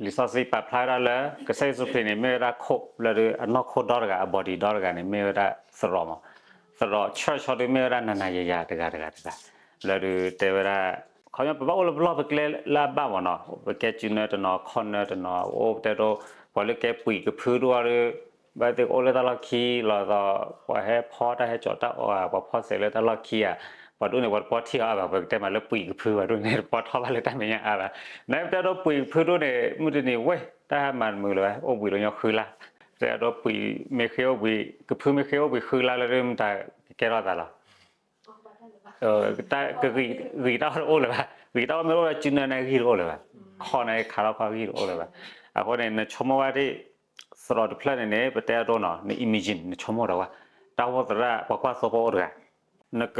လံာ်စီဆှံပာ်ဖျါဝဲဒၣ်လၢ ကစၢ်ယ့ၣ်ၡူးခရံာ်န့ၣ် မ့ၢ်ဝဲဒၣ်ခိၣ်လၢဒုး အနီၢ်ခိဒီတဂၤ အ body ဒီတဂၤန့ၣ် မ့ၢ်ဝဲဒၣ်သရိာ်မး. သရိာ် church ဟီဒုး မ့ၢ်ဝဲဒၣ်နၤနၤယၤယၤတဂၤတဂၤတဂၤ လၢဒုးတဲဝဲဒၣ် ခီပညီ ပဘၣ်အိၣ်လၢပလီၢ်ပကျဲလၢအဘၣ်မးနီၤ, ပကဲစုနၢတနီၤ ခီၣ်နၢတနီၤ အိၣ်ပတဲဒိ ပှၤလၢကဲပှံာ်ကဖုဒိၣ်အီၤဒီး ဘၣ်သ့ၣ်ကအိၣ်လၢတၢ်လီၢ်ခံလီၤသီ, ပှၤဟဲဖီတၢ်ဟဲကၠီၤတၢ်အီၣ်ဧါ, ပှၤဖီစဲးလၢတၢ်လီၢ်ခံဧါ, ပှၤဒိၣ်န့ၣ် ပှၤတပီထံၣ်အီၤအါဘၣ်, ပကတဲမးလၢပှံာ်ကဖု ပှၤဒိၣ်န့ၣ် တပီထီၣ်ဘၣ်လၢတၢ်မဲာ်ညါအါဘၣ်. နပတဲဒိပှံာ်ကဖုဒိၣ်န့ၣ် မုၢ်တနံၤဝဲ တၢ်ဟဲမၤတမုာ်လၢၤဘၣ်, အိၣ်ဘှံးလၢညီဃုလါ, တဲဒိပှံာ်မ့ၢ်ဃ့အိၣ်ဘှံး ကဖုမ့ၢ်ဃ့အိၣ်ဘှံးဃုလါလၢဒုး မတၤကကဲထီၣ်သးလီၤ. တၢ်ကဂံၢ်တၢ်အီၣ်တအိၣ်လၢၤဘၣ်, ဂံၢ်တၢ်အီၣ်မ့ၢ်အိၣ်လၢစုနၢန့ၣ်ဂံၢ်တအိၣ်လၢၤဘၣ်, ခီၣ်န့ၣ်ခးထီၣ်ခီၣ်ဂံၢ်တအိၣ်လၢၤဘၣ်. အဃိန့ၣ် နဆိကမိၣ်ဝဲဒၣ် သရိာ်တဖျၢၣ်န့ၣ်န့ၣ် ပတဲအဒိနီၤ န imagine နဆိကမိၣ်ဒီးဝဲ တၢ်အိၣ်ဖှိၣ်သရၣ်ပှၤကွၢ်သိဖိအိၣ်တဂၤ, နက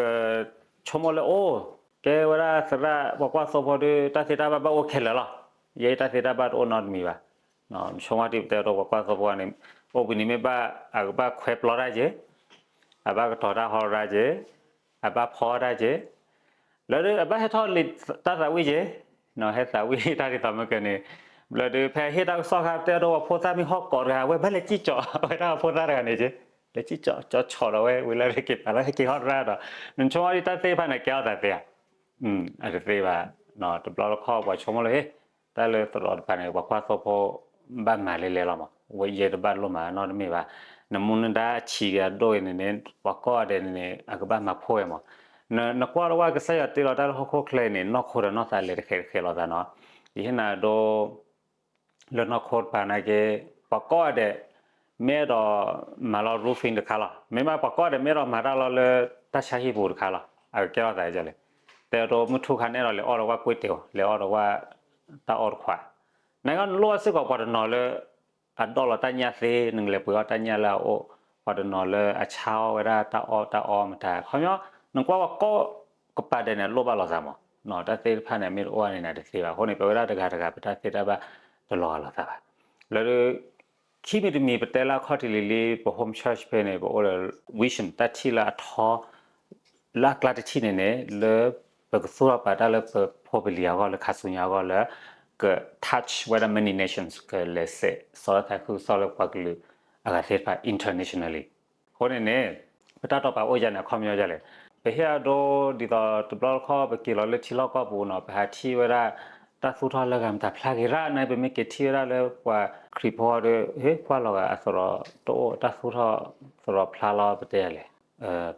ဆိကမိၣ်လၢအိၣ် ကဲဝဲဒၣ်သရၣ်ပှၤကွၢ်သိဖိဒီး တၢ်သ့တၢ်ဘၣ်ဘၣ်အိၣ်ခဲလၢာ်လီၤ. ယဲတၢ်သ့တၢ်ဘၣ်တအိၣ်နီတမံၤဘၣ်. နဆိကမိၣ်ဒ်ပတဲအဒိပှၤကွၢ်သိဖိန့ၣ် အိၣ်ဘှံးန့ၣ်မ့ၢ်ဘၣ် အကဘၣ်ခွဲးပျီတၢ်က့ၤ, အဘၣ်ကတီၤတၢ်ဟီရၣ်က့ၤ, အဘၣ်ဖီတၢ်က့ၤ လၢဒုးအဘၣ်ဟဲထီၣ်လံာ်တၢ်သးဝံၣ်က့ၤ, ဟဲသးဝံၣ်တၢ်ဒ်သိးမ့ၢ်ကန့ၣ်, လၢဒုးဖဲဟ့ၣ်တၢ်ကစီၣ်ခါ တဲဒိပှၤဖိသၣ်မ့ၢ်ဟီၣ်ကိးတဂၤ အဝဲဘၣ်လဲၤစံၣ်ကၠီၤဝဲဒၣ်အဖိသၣ်တဂၤန့ၣ်က့ၤ, လဲၤစံၣ်ကၠီၤ ကၠီၤဆီၣ်ဒီးဝဲ ဝံၤလၢက့ၤပာ်လီၤဟဲက့ၤဟီၣ်ရၣ်ဒီး နဆိကမိၣ်ဒ်တၢ်သ့ၣ်တဖၣ်န့ၣ် ကဲထီၣ်သးသ့ဧါ. အတသ့ဘၣ်. တဘျီတခီၣ်ပှၤဆိကမိၣ်လၢ ဟ့ၣ် တၢ်လၢသရိာ်တဖၣ်န့ၣ် ပှၤကွၢ်သိဖိ ဘၣ်မၤလဲၤလဲၤလီၤမး, ဝဲယဲတဘၣ်လိၣ်မၤနီတမံၤဘၣ်. နမူနဒါအဆံးက့ၤအဒိၣ်အံၤန့ၣ်န့ၣ် ပှၤကိးဂၤဒဲးန့ၣ်န့ၣ် အကဘၣ်မၤဖှိၣ်ဝဲမး. နကွၢ်လၢဝဲကစၢ်ယွၤတ့လီၤတၢ်လၢဟီၣ်ခိၣ်ချၢအံၤန့ၣ် နီၢ်ခိဒီးနီၢ်သးလဲၤတဃဲးတဃဲးလိာ်သးနီၤ. ယဟ့ၣ်နၤဒိ လၢနီၢ်ခိတဖၣ်နာ်က့ ပှၤကိးဂၤဒဲး မ့ၢ်အဲၣ်ဒိးမၤလီၤ roofing တခါလီၤ. မ့ၢ်မးပှၤကိးဂၤဒဲး မ့ၢ်အဲၣ်ဒိးမၤတၢ်လီၤလၢတၢ်ဆါဟံၣ်ပူၤတခါလီၤ. အကကဲထီၣ်သးဒ်လဲၣ်. တဲအဒိ မုၢ်ထူၣ်ခါန့ၣ်အဲၣ်ဒိးလဲၤအီၣ်ဒီးဝဲကွ့တ့ၢ်ဧိၤ လဲၤအီၣ်ဒီးဝဲတၢ်အီၣ်တခွး, နကနလိၣ်ဘၣ်စ့ၢ်ကီးပှၤတနီၤလၢ အဒိးလီၤတၢ်ညၣ်သ့ နကလဲၤပှ့ၤအီၣ်တၢ်ညၣ်လၢအအိၣ်, ပှၤတနီၤလၢအဆါအီၣ်ဝဲဒၣ်တၢ်အီၣ်တၢ်အီမတၤ, ခီပညီ နကွၢ်ဝဲကိးကပၤဒဲးန့ၣ် လိၣ်ဘၣ်လိာ်သးမး, တၢ်သ့ၣ်တဖၣ်န့ၣ် မ့ၢ်တအိၣ်န့ၣ်နတသ့ဘၣ်. အဃိန့ၣ် ပဝဲဒၣ်တဂၤတဂၤ ပတၢ်သ့တၢ်ဘၣ်တလီၤဂာ်လိာ်သးဘၣ်. လၢ ခံမံၤတမံၤ ပတဲလၢအခီၣ်ထံးလံၤလံၤ ပ home church ဖဲန့ၣ် ပအိၣ်လၢ vision တၢ်ထံၣ်လၢအထီ လၢအကျါတထံၣ်န့ၣ်န့ၣ် လၢပကသူၣ်ထီၣ်ပာ်တၢ်လၢပဖိပလံၤအဂီၢ် လၢခါဆူညါအဂီၢ်လၢ က touch ဝဲဒၣ် many nations ကလဲၤစဲးစီၤလၢသးခုကစီၣ်လၢပှၤကလုာ်အဂၤသ့ၣ်တဖၣ် internationally. အဃိန့ၣ်န့ၣ် ပတၢ်တိာ်ပာ်အိၣ်ယၤန့ၣ် အခီပညီဒ်လဲၣ်. ပဟ့ၣ်အဒိဒ်သိးတဘျီတခီၣ် ပက့ၤလီၤလၢထံလီၢ်ကီၢ်ပူၤနီၤ ပဟးထံၣ်ဝဲဒၣ် တၢ်သူၣ်ထီၣ်လၢဂၤမတၤဖျါဂ့ၤရၣ်န့ၣ် ပမ့ၢ်က့ၤထံၣ်ဝဲဒၣ်လၢပှၤခရံာ်ဖိဒီး ဟ့ၣ်ကွၢ်လီၤဂာ်အသရိာ်တအိၣ် တၢ်သူၣ်ထီၣ်သရိာ်ဖျါလီၤ ပတဲယၤလဲၣ်.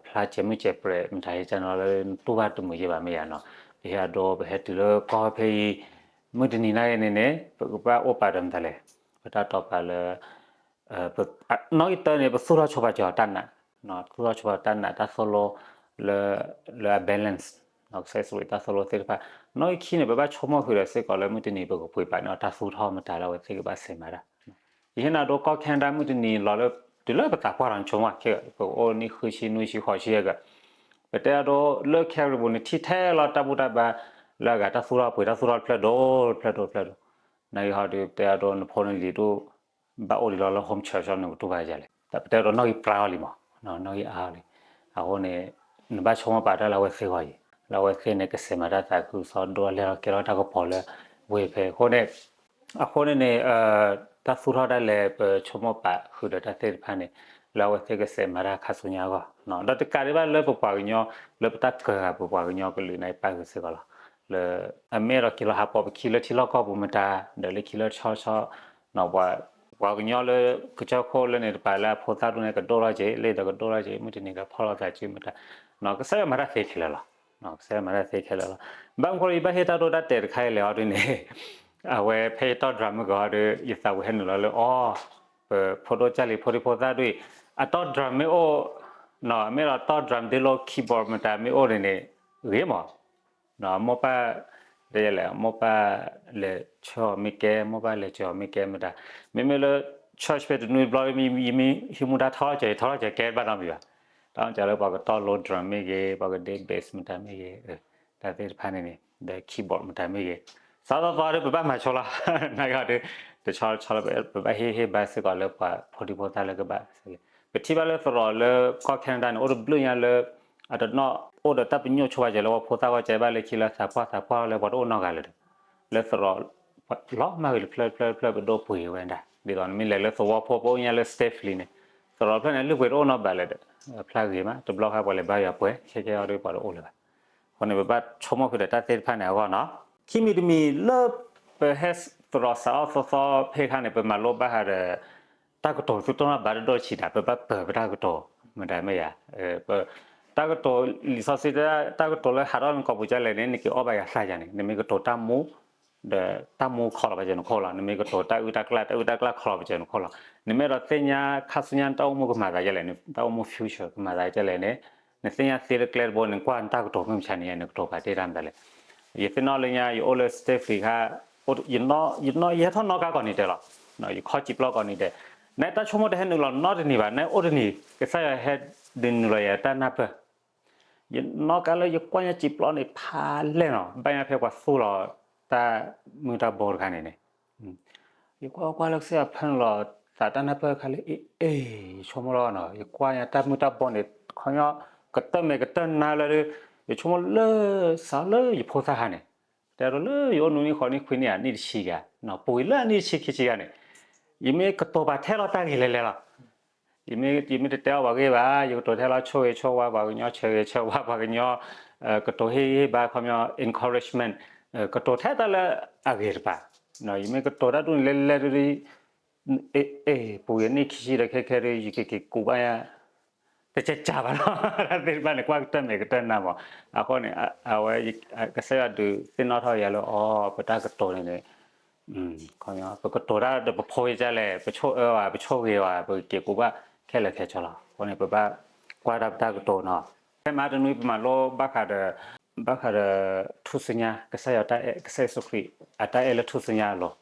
ဖျါစဲးမုၢ်စဲးပြဲးမတၤဟ့ၣ်ကနီၤလၢနတူၢ်ဘၣ်တမုာ်ယဲၢ်ဘၣ်မ့ၢ်ယၤနီၤ. ပဟ့ၣ်အဒိ ပဟဲတုၤလၢကီၢ်ဖဲအံၤ မုၢ်တနံၤနာ်က့န့ၣ်န့ၣ် ပကဘၣ်အိၣ်ပာ်ဒီးမတၤလဲၣ်. ပတၢ်တိာ်ပာ်လၢ နီၣ်ဂံၢ်တၢန့ၣ် ပသူၣ်ထီၣ်ဆိပာ်စၢၤတၢ်နာ်, သူၣ်ထီၣ်ဆိပာ်တၢ်နာ်တၢ်သိၣ်လိလၢ လၢအ balance, ကစၢ်ယ့ၣ်ၡူးခရံာ်တၢ်သိၣ်လိသ့ၣ်တဖၣ်. နီၣ်ဂံၢ်ခံန့ၣ် ပဘၣ်ဆိကမိၣ်ဃုာ်ဒီးစ့ၢ်ကီးလၢမုၢ်တနံၤပကပှ့ၤပာ်န့ၢ်အီၤတၢ်သူၣ်ထီၣ်မတၤလၢအဝဲသ့ၣ်ကဘၣ်စဲးမၤတၢ်. ယဟ့ၣ်နၤဒိကီၢ် Canada မုၢ်တနံၤလီၤလၢ တုၤလၢပသးပှၢ်ထီၣ်နဆိကမိၣ်ခဲ ပကအိၣ်နံၣ်ဃုဆံနွံဆံဃိးဆံအက ပတဲအဒိ လၢ Calgary ပူၤန့ၣ်ထံၣ်ထဲလီၤတၢ်ဘူၣ်တၢ်ဘါ လၢအဂၤတၢ်သူၣ်ထီၣ်ပှ့ၤ တၢ်သူၣ်ထီၣ်တဖျၢၣ်ဒိၣ်တဖျၢၣ်ဒိၣ်တဖျၢၣ်ဒိၣ်. နာ်က့ဟီဒုး ပတဲအဒိ နဖိနလံၤဒိၣ် ဘၣ်အိၣ်ဒံးလီၤလၢ home church နကတူၢ်ဘၣ်ယၤလဲၣ်. တၢ်ပတဲအဒိ နီၣ်ဂံၢ်ပြါအီၤလံမး, နီၣ်ဂံၢ်အါအီၤလံ. အဃိန့ၣ် နဘၣ်ဆိကမိၣ်ပာ်တၢ်လၢအဝဲသ့ၣ်ဂီၢ်အံၤ, လၢအဝဲသ့ၣ်န့ၣ် ကစဲးမၤတၢ်သးခုကစီၣ်ဒိၣ်လဲၢ်လီၤ ကဲထီၣ်တၢ်ကပီၤလၢ ဝ့ၢ်ဖဲအဃိန့ၣ် အဃိန့ၣ်န့ၣ် တၢ်သူၣ်ထီၣ်ဒၣ်လဲာ် ပဆိကမိၣ်ပာ်ဃုာ်ဒီးတၢ်သ့ၣ်တဖၣ်န့ၣ် လၢအဝဲသ့ၣ်ကစဲးမၤတၢ်ခါဆူညါအဂီၢ်, ဒီးတကးဒံးဘၣ်လၢပပှၤကညီ လၢပတၢ်ကဂၤပပှၤကညီကလုာ်န့ၣ် ပာ်ဃုာ်စ့ၢ်ကီးလီၤ. လၢ အမ့ၢ်အဲၣ်ဒိးက့ၤလီၤဟးပိာ်ပခံလၢထံလီၢ်ကီၢ်ပူၤမတၤ ဒီးလၢခံလၢဆီဆီ ပှၤကညီလၢကစၢၢ်ခိၣ်လၢန့ၣ်တပၤလၢအဖိသၣ်ဒိၣ်န့ၣ် ကဒိၣ်ထီၣ်က့ၤ လၢဒီးကဒိၣ်ထီၣ်က့ၤ မုၢ်တနံၤကဖီၣ်လိာ်သးစုမတၤ, ကစၢ်ယွၤမၤတၢ်သ့ခဲလၢာ်လီၤ. ကစၢ်ယွၤမၤတၢ်သ့ခဲလၢာ်လီၤ. ဘၣ်မနုၤဃိလၢယဘၣ်ဟ့ၣ်တၢ်ဒိတၢ်တဲာ်တခါအံၤလဲၣ်အီၤဒ်န့ၣ် အဝဲဖဲယတီၢ် drum မ့ၢ်ဂ့ၤအီၤဒီး ယသးဝံၤဟဲနုာ်လီၤလၢအီၤ ပဖိဒိၣ်ကၢ်လံၤဖိဒံဖိသၣ်ဒ်အံၤ အတီၢ် drum မ့ၢ်အိၣ် မ့ၢ်ဒီးတီၢ် drum ဒ်လီၤ keyboard မတၤမ့ၢ်အိၣ်န့ၣ်န့ၣ် ဂ့ၤမး မိၢ်ပၢ် တဲလဲၣ် မိၢ်ပၢ်လဲၤဆှၢအီၤမ့ၢ်ကဲ မိၢ်ပၢ်လဲၤစၢၤအီၤမ့ၢ်ကဲမတၤ, မ့မ့ၢ်လၢ church ဖဲတနွံတဘျီ ယမ့ၢ်ဟံးမူဒါထီၣ်စၢၤ ထီၣ်စၢၤကဲဘၣ်နီတမံၤဘၣ်. တၢ်ကလၢပှၤကတီၢ်လိ drum မ့ၢ်ဂ့ၤ ပှၤကဒ့ bass မတၤမ့ၢ်ဂ့ၤ တၢ်သ့ၣ်တဖၣ်န့ၣ်န့ၣ် ဒီး keyboard မတၤမ့ၢ်ဂ့ၤ သီသီသီဒီး ပဘၣ်မၤဆိလီၤ နာ်က့ဒီး တဆီဆီလၢ ပဘၣ်ဟ့ၣ်ဟ့ၣ်ဘါစ့ၢ်ကီးလၢပှၤဖိဒံဖိသၣ်လၢကဘၣ် ပထံၣ်ဘၣ်လၢသရိာ်လၢကီၢ် Canada န့ၣ် အိၣ်တဘျုးညါလၢ အတနီၣ်အိၣ်ဒီးတၢ်ပညိၣ်ဆိပာ်စၢၤလၢပှၤဖိသၣ်ဂီၢ် ကဲဘၣ်လၢခံလၢသးပှၢ်သးပှၢ်လၢပှၤတအိၣ်နီတဂၤလၢၤဒီး လၢသရိာ် လီၤမၢ်ဂ့ၤတဖျၢၣ်တဖျၢၣ်တဖျၢၣ် ပဒိၣ်ပှ့ၤဝဲဒၣ် ဒ်သိးနမ့ၢ်လဲၤလၢသဝီဖိ ပအိၣ်ညါလၢ Stafford န့ၣ် သရိာ်တဖျၢၣ်န့ၣ် လုၢ်ပှ့ၤတအိၣ်နီတဘ့ၣ်လၢၤဒီး ဖျါဂ့ၤမး တဘျီဃီပှၤလဲၤဘါယွၤပှဲၤ ခဲခဲအံၤဒီးပှၤတအိၣ်လၢၤဘၣ်. အဃိန့ၣ် ပဘၣ်ဆိကမိၣ်ဃုာ်ဒီးတၢ်သ့ၣ်တဖၣ်န့ၣ်အဂီၢ်နီၤ. ခံမံၤတမံၤလၢပဟဲသရိာ်စးအီၣ်သီသီဖဲခါန့ၣ် ပမၤလိဘၣ်ဃးဒီး တၢ်ကတိၤသုတနီၣ်ဘၣ်တဒိၣ်ဆံးဒၣ် ပဘၣ်ပၢၤပတၢ်ကတိၤ မတၤမ့ၢ်ယၤ တၢ်ကတိၤ လံာ်စီဆှံတဲ တၢ်ကတိၤလၢဟးထီၣ်နကိာ်ပူၤဒ်လဲၣ်န့ၣ် နက့ၤအီၣ်ဘၣ်ယၤသၣ်ယၤန့ၣ် နမ့ၢ်ကတိၤတၢ်မူ ဒီးတၢ်မူခီလီၤပစၢၤနခိၣ်လီၤ. နမ့ၢ်ကတိၤတၢ်အုၣ်တၢ်ကျၢ် တၢ်အုၣ်တၢ်ကျၢ်ခီလီၤပစၢၤနခိၣ်လီၤ. နမ့ၢ်အဲၣ်ဒိးသ့ၣ်ညါခါဆူညါနတၢ်အိၣ်မူကမၤသးဒ်လဲၣ်န့ၣ် တၢ်အိၣ်မူ future ကမၤသးဒ်လဲၣ်န့ၣ် နသ့ၣ်ညါသ့လၢကျဲတဘိ နကွၢ်နတၢ်ကတိၤမုၢ်မဆါန့ၣ် နကတိၤပာ်တ့ၢ်တၢ်မတၤလဲၣ်. ယသ့ၣ်နီၣ်လၢညါ ယအိၣ်လၢ Stafford ခါ ယဟဲထီၣ်နီၣ်ကါကိးနံၤဒဲးလီၤ. ယခီစံာ်ပျီကိးနံၤဒဲး နတၢ်ဆိကမိၣ်တဟဲနုာ်လီၤနီတနံၤဘၣ် နအိၣ်တနံၤ ကစၢ်ယွၤဟဲဒုးနုာ်လီၤယၤတၢ်နၢ်ပၢၢ် ယနီၣ်ကါလၢယကွၢ်ညါစံာ်ပျီန့ၣ် ဖးလဲၢ်နီၤ ဘၣ်ညါဖဲပှၤသူၣ်လီၤတၢ်မုၢ်တၢ်ဘိတခါန့ၣ်န့ၣ် ယကွၢ်ကွၢ်လၢကစၢ်ယွၤဖၢနုာ်လီၤသးတၢ်နၢ်ပၢၢ်တခါလၢ အ့ အ့ ယဆိကမိၣ်လီၤနီၤ ယကွၢ်ညါတၢ်မုၢ်တၢ်ဘိန့ၣ် ခီညီ ကတၢၢ်မဲာ်ကတၢၢ်နါလၢ ယဆိကမိၣ်လၢ စးလၢယဖိသၣ်ခါန့ၣ် တဲဒိလၢယအိၣ်နွံနံၣ်ဃိးနံၣ်ခွံနံၣ်ဧါ နံၣ်တဆံဂၤ ပူၤကွံာ်လၢအနံၣ်တဆံခံဆံဂၤန့ၣ် ယမ့ၢ်ကတိၤပာ်ထဲလီၤတၢ်ဂ့ၤလဲၤလဲၤလီၤ ယမ့ၢ်တတဲအီၣ်ပှၤဂ့ၢ်ဘၣ် ယကတိၤထဲလီၤဆိၣ်ဂ့ၤဆိၣ်ဝါ ပှၤကညီဆၢဂ့ၤဆၢဝါ ပှၤကညီ ကတိၤဟ့ၣ်ဂံၢ်ဟ့ၣ်ဘါခီပညီ encouragement ကတိၤထဲတၢ်လၢအဂ့ၤတပၤ ယမ့ၢ်ကတိၤတၢ်ဒ်န့ၣ်လဲၤလဲၤဒ် အ့ ပူၤကွံာ်နံၣ်ခံဆံဒီးခဲခဲဒ် ယကက့ၤကူးဘၣ်ညါ တကကးဘၣ်လီၤ တၢ်သ့ၣ်တဖၣ်န့ၣ် ကွၢ်ကတၢၢ်မဲာ်ကတၢၢ်နါမး အဃိန့ၣ် အဝဲ ကစၢ်ယွၤဒုးသ့ၣ်နီၣ်ထီၣ်ယၤလၢအီၤ ပတၢ်ကတိၤန့ၣ်န့ၣ် ပကတိၤတၢ်ဒီးပဖိယကလဲၣ် ပဆိၣ်အၢဘၣ် ပဆိၣ်ဂ့ၤဘၣ် ပကက့ၤကူးဘၣ်ခဲလၢာ်ခဲဆ့လီၤ. အဃိန့ၣ် ပဘၣ်ကွၢ်တၢ်ပတၢ်ကတိၤနီၤ ဖဲမဟါတနွံပမၤလိဘၣ်ဃးဒီး ဘၣ်ဃးဒီး ထူၣ်စုညါ ကစၢ်ယွၤတၢ်အဲၣ် ကစၢ်ယ့ၣ်ၡူးခရံာ်အတၢ်အဲၣ်လၢထူၣ်စုညါအလီၢ်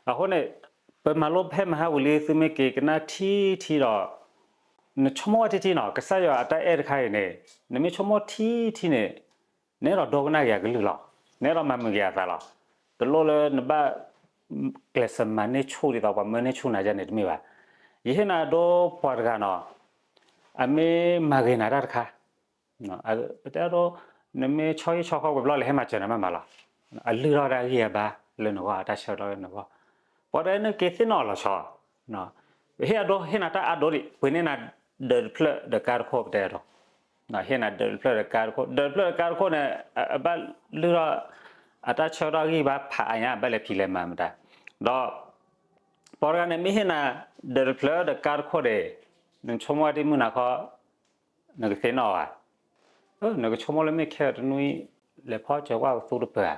အဃိန့ၣ် ပမၤလိဖဲမဟါဝံၤလံ သုမ့ၢ်က့ၤကနၣ်ထံထံဒီး နဆိကမိၣ်ဝဲထံထံနီၤ ကစၢ်ယွၤအတၢ်အဲၣ်တခါအံၤန့ၣ် နမ့ၢ်ဆိကမိၣ်ထံထံန့ၣ် နအဲၣ်ဒိးဒိကနၣ်က့ၤအကလုၢ်လီၤ. နအဲၣ်ဒိးမၤမုာ်က့ၤအသးလီၤ. တလိၣ်လၢနဘၣ် ကျဲးစၢးမၤန့ၢ်ဆူၣ်ဒ်သိးပှၤမၢန့ၢ်ဆူၣ်နၤဒ်န့ၣ်တမ့ၢ်ဘၣ်. ယဟ့ၣ်နၤဒိပှၤတဂၤနီၤ အမ့ၢ်မၤဂ့ၤနၤတၢ်တခါ ပတဲဒိ နမ့ၢ်ဆီဟံၣ်ဆီဃီဝဲၤဘျီလဲၤဟဲမၤစၢၤနၤမးမးလီၤ. အလုၢ်ထီၣ်တၢ်ဂံၢ်အဘါလၢနဂီၢ် အတၢ်ဆၢကတီၢ်လၢနဂီၢ် ပှၤတနၢ်က့ၤသ့ၣ်နီၣ်လီၤဆီ ပဟ့ၣ်အဒိ ဟ့ၣ်နၤတၢ်အါဒိဒံး ပှ့ၤန့ၢ်နၤဒၢးတဖျၢၣ်ဒီးကါတခိၣ် ပတဲအဒိ ဟ့ၣ်နၤဒၢးတဖျၢၣ်ဒီးကါတခိၣ် ဒၢးတဖျၢၣ်ဒီးကါတခိၣ်န့ၣ် အဘၣ်လုၢ်ထီၣ် အတၢ်ဆၢကတီၢ်ဂံၢ်ဘါဖးအါညါ အဘၣ်လဲၤဖံးလဲၤမၤမတၤ ဒီး ပှၤတဂၤန့ၣ် မ့ၢ်ဟ့ၣ်နၤ ဒၢးတဖျၢၣ်ဒီးကါတခိၣ်ဒီး နဆိကမိၣ်ဝဲဒ်မုၢ်နၤခီ နကသ့ၣ်နီၣ်ဘၣ် နကဆိကမိၣ်လၢမ့ၢ်ခဲအံၤတနွံ လဲၤဖီၣ်စၢၤကွၢ်ကသူတပၢ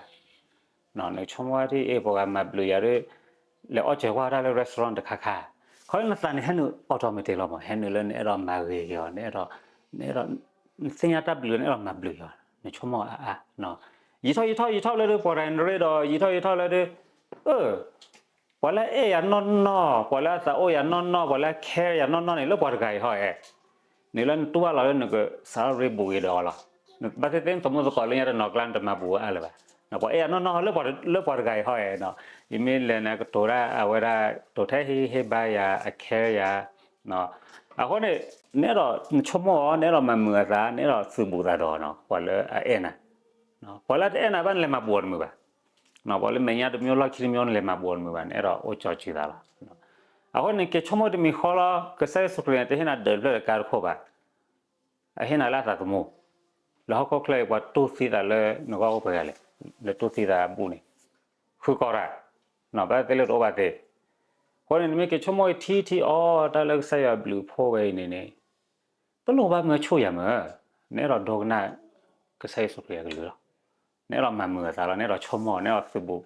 ၤဧါ နကဆိကမိၣ်ဝဲဒ်အ့ၣ် ပှၤဂၤမၤဘျုးယၤဒီး လဲၤအီၣ်စၢၤကွၢ်တၢ်လၢ restaurant တခါခါ ခီနသးန့ၣ်ဟဲနုာ် automatic လီၤမး ဟဲနုာ်လၢနအဲၣ်ဒိးမၤဂ့ၤက့ၤအီၤ နအဲၣ်ဒိး နသ့ၣ်ညါတၢ်ဘျုး နအဲၣ်ဒိးမၤဘျုးက့ၤအီၤ နဆိကမိၣ်အါအါ ယံာ်ထီၣ်ယံာ်ထီၣ်ယံာ်ထီၣ်လၢဒ် ပှၤတဂၤန့ၣ်ရ့ဒီး ယံာ်ထီၣ်ယံာ်ထီၣ်လၢဒ် အၢ ပှၤလၢအအဲၣ်ယၤနီၢ်နီၢ် ပှၤလၢအသးအိၣ်ယၤနီၢ်နီၢ် ပှၤလၢအ care ယၤနီၢ်နီၢ်န့ၣ် လၢပှၤတဂၤအံၤဟီအဲၣ် နုာ်လၢနတူၢ်ဘၣ်လီၤလၢနကစးထီၣ်ရ့ဘူးက့ၤဒီးအီၤလီၤ. ဘၣ်သ့ၣ်သ့ၣ်နသမူသကိးလၢညါတနီၤကျါ နတမၤဘူးအါလၢၤဘၣ်. ပှၤအဲၣ်ယၤနီၢ်နီၢ် လၢပှၤတဂၤအံၤဟီအဲၣ်နီၤ ယမ့ၢ်လဲၤနၤကတိၤတၢ်အဝဲဒၣ် ကတိၤထဲဟ့ၣ်ဂံၢ်ဟ့ၣ်ဘါယၤ အ care ယၤ အဃိန့ၣ် နအဲၣ်ဒိး နဆိကမိၣ်အီၤ နအဲၣ်ဒိးမၤမုာ်အသး နအဲၣ်ဒိးသုးဘူးသးဒီးနီၤ ပှၤလၢအအဲၣ်နၤ ပှၤလၢတအဲၣ်နၤဘၣ် နလဲၤမၤဘူးအီၤတမုာ်ဘၣ်. ပှၤလၢမဲာ်ညါတမံၤလီၢ်ခံတမံၤ နလဲၤမၤဘူးအီၤတမုာ်ဘၣ် နအဲၣ်ဒိးအိၣ်ကၠီစုၤသးလီၤ. အဃိန့ၣ် က့ၤဆိကမိၣ်တမံၤဃီလီၤ ကစၢ်ယ့ၣ်ၡူးခရံာ်န့ၣ် တဟ့ၣ်နၤဒၢးတဖျၢၣ်ဒီးကါတခိၣ်ဘၣ်. အဟ့ၣ်နၤလၢအသးသမူ လၢဟီၣ်ခိၣ်ချၢအံၤ ပှၤတူၢ်သံသးလၢနဂီၢ်အိၣ်ပှဲၤဂၤလဲၣ် လၢတူၢ်သံသးအဘူးန့ၣ် ဃုကီၢ်တၢ် ဘၣ်သ့ၣ်သ့ၣ်လၢတအိၣ်ဘၣ်သ့ၣ်. အဃိန့ၣ် နမ့ၢ်က့ၤဆိကမိၣ်အံၤထံထံအီ တၢ်လၢကစၢ်ယွၤဘျုးဖှိၣ်ဝဲအံၤန့ၣ်န့ၣ် တလိၣ်ဘၣ်မၢဆူၣ်ယၤမး, နအဲၣ်ဒိးဒိကနၣ် ကစၢ်ယ့ၣ်ၡူးခရံာ်အကလုၢ်လီၤ. နအဲၣ်ဒိးမၤမုာ်အသးလီၤ, နအဲၣ်ဒိးဆိကမိၣ်, နအဲၣ်ဒိးသုးဘူး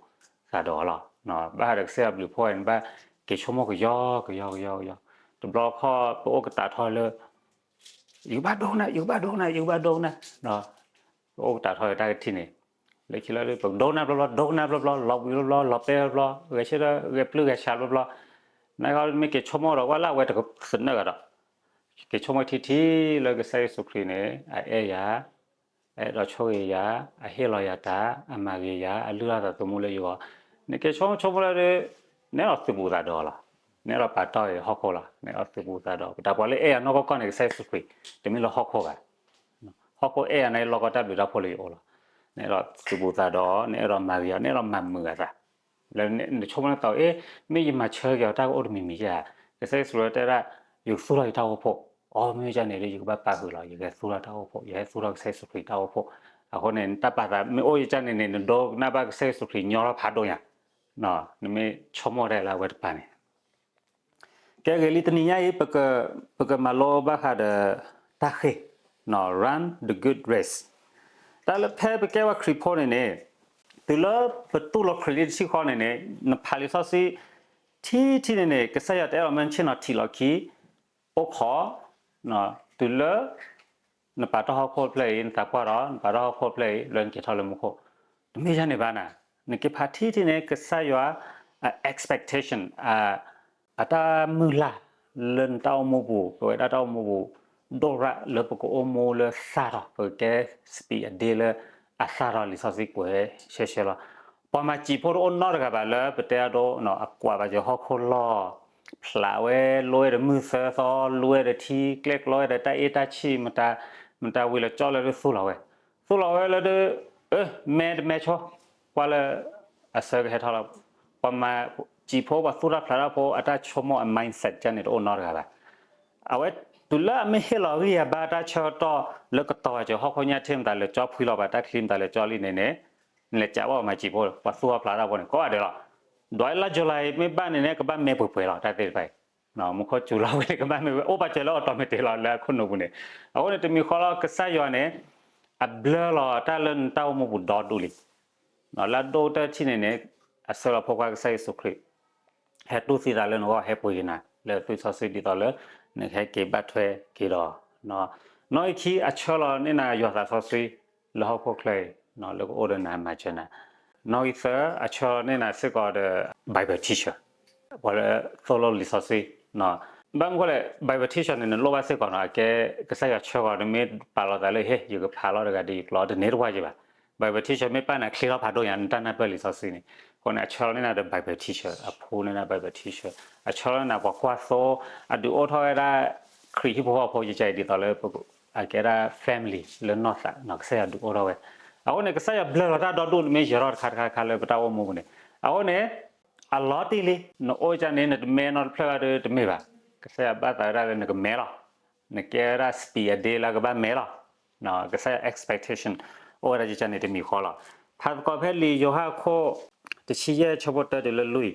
သးဒီးအီၤလီၤ. ဘၣ်ဃးဒီးကစၢ်ယွၤဘျုးဖှိၣ်ဝဲန့ၣ် နဘၣ်က့ၤဆိကမိၣ်ကယီကယီကယီကယီ, တဘျီခီၣ်ပအိၣ်ကတးထီၣ်လၢ ယကဘၣ်ဒိကနၣ်, ယကဘၣ်ဒိကနၣ်, ယကဘၣ်ဒိကနၣ်, ပအိၣ်ကတးထီၣ်တၢ်ကထံၣ်န့ၣ်, လၢခံလၢပကဒိကနၣ်ဘျီဘျီ, ဒိကနၣ်ဘျီဘျီ, လီၤဘှံးဘျီဘျီ, လီၤပဲဘျီဘျီ, ဂဲၤဆၢထၢၣ်ဂဲၤပျုၢ်ဂဲၤဆှးဘျီဘျီ, နခီမ့ၢ်က့ၤဆိကမိၣ်ဒီး ကွၢ်လၢအဝဲတကသနၢၣ်ဂၤဒီး က့ၤဆိကမိၣ်ထံထံလၢကစၢ်ယ့ၣ်ၡူးခရံာ်န့ၣ် အအဲၣ်ယၤ, အအဲၣ်ဒိးဆိၣ်ဂ့ၤယၤ, အဟ့ၣ်လီၤယၤတၢ်, အမၤဂ့ၤယၤ, အလုၢ်အလၢ်သးသမူလၢယဂီၢ်, နက့ၤဆိကမိၣ်ဆိကမိၣ်လၢ နအဲၣ်ဒိးသုးဘူးသးဒီးအီၤလီၤ. နအဲၣ်ဒိးပာ်တီၢ်အီၤဟီၣ်ခိၣ်လီၤ. နအဲၣ်ဒိးသုးဘူးသးဒီး ပတၢ်ပှၤလၢအဲၣ်ယၤနီၢ်ကီၢ်ကီၢ်န့ၣ် ကစၢ်ယ့ၣ်ၡူးခရံာ်, တမ့ၢ်လၢဟီၣ်ခိၣ်ဘၣ်. ဟီၣ်ခိၣ်အဲၣ်ယၤန့ၣ် လီၢ်ကီၢ်တၢ်ဘျုးတၢ်ဖှိၣ်လၢယအိၣ်လီၤ. နအဲၣ်ဒိးသုးဘူးသးဒီးအီၤ, နအဲၣ်ဒိးမၤဂ့ၤအီၤ, နအဲၣ်ဒိးမၤမုာ်အသး လၢနဆိကမိၣ်လၢသး အ့ မ့ၢ်ယမၤဆၢက့ၤအီၤတၢ်ကအိၣ်တမံၤမံၤဧါ, ကစၢ်ယ့ၣ်ၡူးခရံာ်တဲဒၣ် ယကသူၣ်ထီၣ်ယတၢ်အိၣ်ဖှိၣ်, အိ မ့ၢ်ကန့ၣ်ဒီး ယကဘၣ်ပာ်ဃုာ်လီၤ, ယကဟဲသူၣ်ထီၣ်တၢ်အိၣ်ဖှိၣ်, ယဟဲသူၣ်ထီၣ်ကစၢ်ယ့ၣ်ၡူးခရံာ်တၢ်အိၣ်ဖှိၣ်. အဃိန့ၣ် နတၢ်ပာ်သးမ့ၢ်အိၣ်ယကန့ၣ်န့ၣ် နဒိကနၣ်ဘၣ်ကစၢ်ယ့ၣ်ၡူးခရံာ်ညီထီၣ်ဖးဒိၣ်ညါ, နမ့ၢ်ဆိကမိၣ်ဒ်လၢအဝဲတပၤန့ၣ် ကဲဂ့ၤလံ တနံၤညါအံၤ ပကမၤလိဘၣ်ဃးဒီးတၢ်ဃ့ၢ်, run the good race. တၢ်လၢဖဲပကဲဝဲခရံာ်ဖိန့ၣ်န့ၣ်, တုၤလၢပတူၢ်လိာ်ခရံာ်လံတထံၣ်ဃီန့ၣ်န့ၣ်, နဖးလံာ်စီဆှံထံထံၣ်န့ၣ်န့ၣ် ကစၢ်ယွၤတအဲၣ်ဒိးမၢနဆ့ၣ်နီၤထံးလီၤခံ အိၣ်ခိး, တုၤလၢ နပာ်တၢ်ဟီၣ်ခိၣ်ဖျၢၣ်အံၤ နသးပှၢ်ဒီး နပာ်တၢ်ဟီၣ်ခိၣ်ဖျၢၣ်အံၤ လၢနက့ၤထီၣ်လၢမူခိၣ်, တမ့ၢ်ဒ်န့ၣ်ဘၣ်နၤ, နက့ၤဖးထံထံၣ်န့ၣ် ကစၢ်ယွၤ အ expectation အ အတၢ်မုၢ်လၢ် လၢနတၢ်အိၣ်မူပူၤ ပဝဲဒၣ်တၢ်အိၣ်မူပူၤ ဒိၣ်ရၣ်လၢပကအိၣ်မူလၢသၣ်ထီၣ် ပကကဲစပံးအဒ့လၢအသၣ်ထီၣ် လံာ်စီဆှံကွဲးရှဲရှဲလီၤ. ပှၤမၤစံာ်ဖိတအိၣ်နီတဂၤဘၣ်လၢပတဲအဒိ အကွၢ်ဘၣ်စၢၤဟီၣ်ခိၣ်လီၢ်, ဖျးဝဲလိဝဲဒီးမုၢ်သၢသီ, လိဝဲဒီးထံကျဲ ကျီဝဲဒီးတၢ်အ့ၣ်တၢ်ဆံၣ်, မတၤဝံၤလီၤကၠီလၢဒုးသူၣ်လီၤဝဲ, သူၣ်လီၤဝဲလၢဒုး အၢ မဲတမဲဆိ, ကွၢ်လၢ အဆၢကဟဲထီၣ်လီၤ. ပှၤမၤစံာ်ဖိ ပှၤသူၣ်တၢ်ဖျးတၢ်ဖိ အတၢ်ဆိကမိၣ်အ mindset ကန့ၣ်တအိၣ်နီတဂၤဘၣ်. အဝဲတုၤလၢအမ့ၢ်ဟ့ၣ်လီၤဂံၢ်အဘါတၢ်ဆၢကတီၢ်လၢကတီၤဘၣ်စၢၤဟီၣ်ခိၣ်ညၣ်ထ့ၣ် မတၤလဲၤကၠီဖှံလီၤဘၣ်တၢ်ချံ မတၤလဲၤကၠီလံန့ၣ်န့ၣ်, နလဲၤကးဘၣ်ပှၤမၤစံာ်ဖိ ပှၤသူၣ်ထီၣ်ဖျးတၢ်ဖိန့ၣ် ကိးဂၤဒဲးလီၤ. ဒွးလါယူၤလံမ့ၢ်ဘၣ်န့ၣ်န့ၣ် ကဘၣ်မဲပှဲၤပှဲၤလီၤ တၢ်သ့ၣ်တဖၣ်အံၤ, မူခိၣ်စူၤလီၤဝဲန့ၣ် ကဘၣ်မဲပှဲၤ အိၣ်ပာ်စၢၤလၢ automatic လီၤ လၢအခိၣ်နူာ်ပူၤန့ၣ်. အဃိန့ၣ် တမံၤဃီလီၤ ကစၢ်ယွၤန့ၣ် အဘျၢလီၤတၢ်လၢနတၢ်အိၣ်မူပူၤဒီဒူၣ်လံ. လၢအဒိၣ်ကတၢၢ်ထံၣ်န့ၣ်န့ၣ် အဆှၢလီၤဖိခွါကစၢ်ယ့ၣ်ၡူးခရံာ် ဟဲတူၢ်သံသးလၢနဂီၢ် ဟဲပှ့ၤက့ၤနၤ လၢသွံၣ်စီဆှံဒ်သိးလၢ နကဟဲက့ၤဘၣ်ထွဲက့ၤဒီး နီၣ်ဂံၢ်ခံ အဆှၢလီၤန့ၢ်နၤယွၤသးစီဆှံ လၢဟီၣ်ခိၣ်ချၢအံၤ လၢကအိၣ်ဒီးနၤမၤစၢၤနၤ. နီၣ်ဂံၢ်သၢ အဆှၢလီၤန့ၢ်နၤစ့ၢ်ကီးဒီး Bible teacher ပှၤလၢသိၣ်လိလံာ်စီဆှံ. ဘၣ်မနုၤဃိလဲၣ် Bible teacher န့ၣ် နလိၣ်ဘၣ်စ့ၢ်ကီးနီၤ အကဲကစၢ်ယွၤဆှၢဂီၤ နမ့ၢ်ပာ်လီၤသးလၢ ဟ့ ယကဖးလီၤတဂၤဒီး ယကျိာ်တန့ၢ်တဝၢ်ယံၤဘၣ်. Bible teacher မ့ၢ်ပာ်နၤချ့ထီၣ်ဖးဒိၣ်ညါ နတၢ်နၢ်ပၢၢ်လံာ်စီဆှံန့ၣ်. အဃိန့ၣ် အဆှၢလီၤန့ၢ်နၤဒီး Bible teacher အဖိန့ၢ်နၤ Bible teacher အဆှၢလီၤန့ၢ်နၤပှၤကွၢ်သိ အဒုးအိၣ်ထီၣ်ဝဲဒၣ် ခရံာ်ဟံၣ်ဖိဃီဖိ ယကဲအံၤဒ်သိးလၢ အကဲဒၣ် family လၢနီၢ်သး ကစၢ်ယွၤဒုးအိၣ်ထီၣ်ဝဲ. အဃိန့ၣ် ကစၢ်ယွၤဘျၢလီၤတၢ်ဒီဒူၣ် နမ့ၢ်ယၢၤထီၣ်တခါတခါတခါလၢပတၢ်အိၣ်မူပူၤန့ၣ်. အဃိန့ၣ် အလီၤတံၢ်လံ နအိၣ်ကန့ၣ် နတမဲနီတဖျၢၣ်ဘၣ်ဒီးတမ့ၢ်ဘၣ်. ကစၢ်ယွၤဘၣ်သးဝဲဒၣ်လၢနကမဲလီၤ. နကဲဝဲဒၣ်စပံးအဒ့လၢကဘၣ်မဲလီၤ. ကစၢ်ယွၤ expectation အိၣ်ဝဲဒၣ်ယကန့ၣ်တမံၤဃီလီၤ. ဖးသကိးဖဲလံာ်ယိၤဟၣ်ခိၣ် တဆံယဲၢ် ဆၢဖိတၢတုၤလၢလွံၢ်,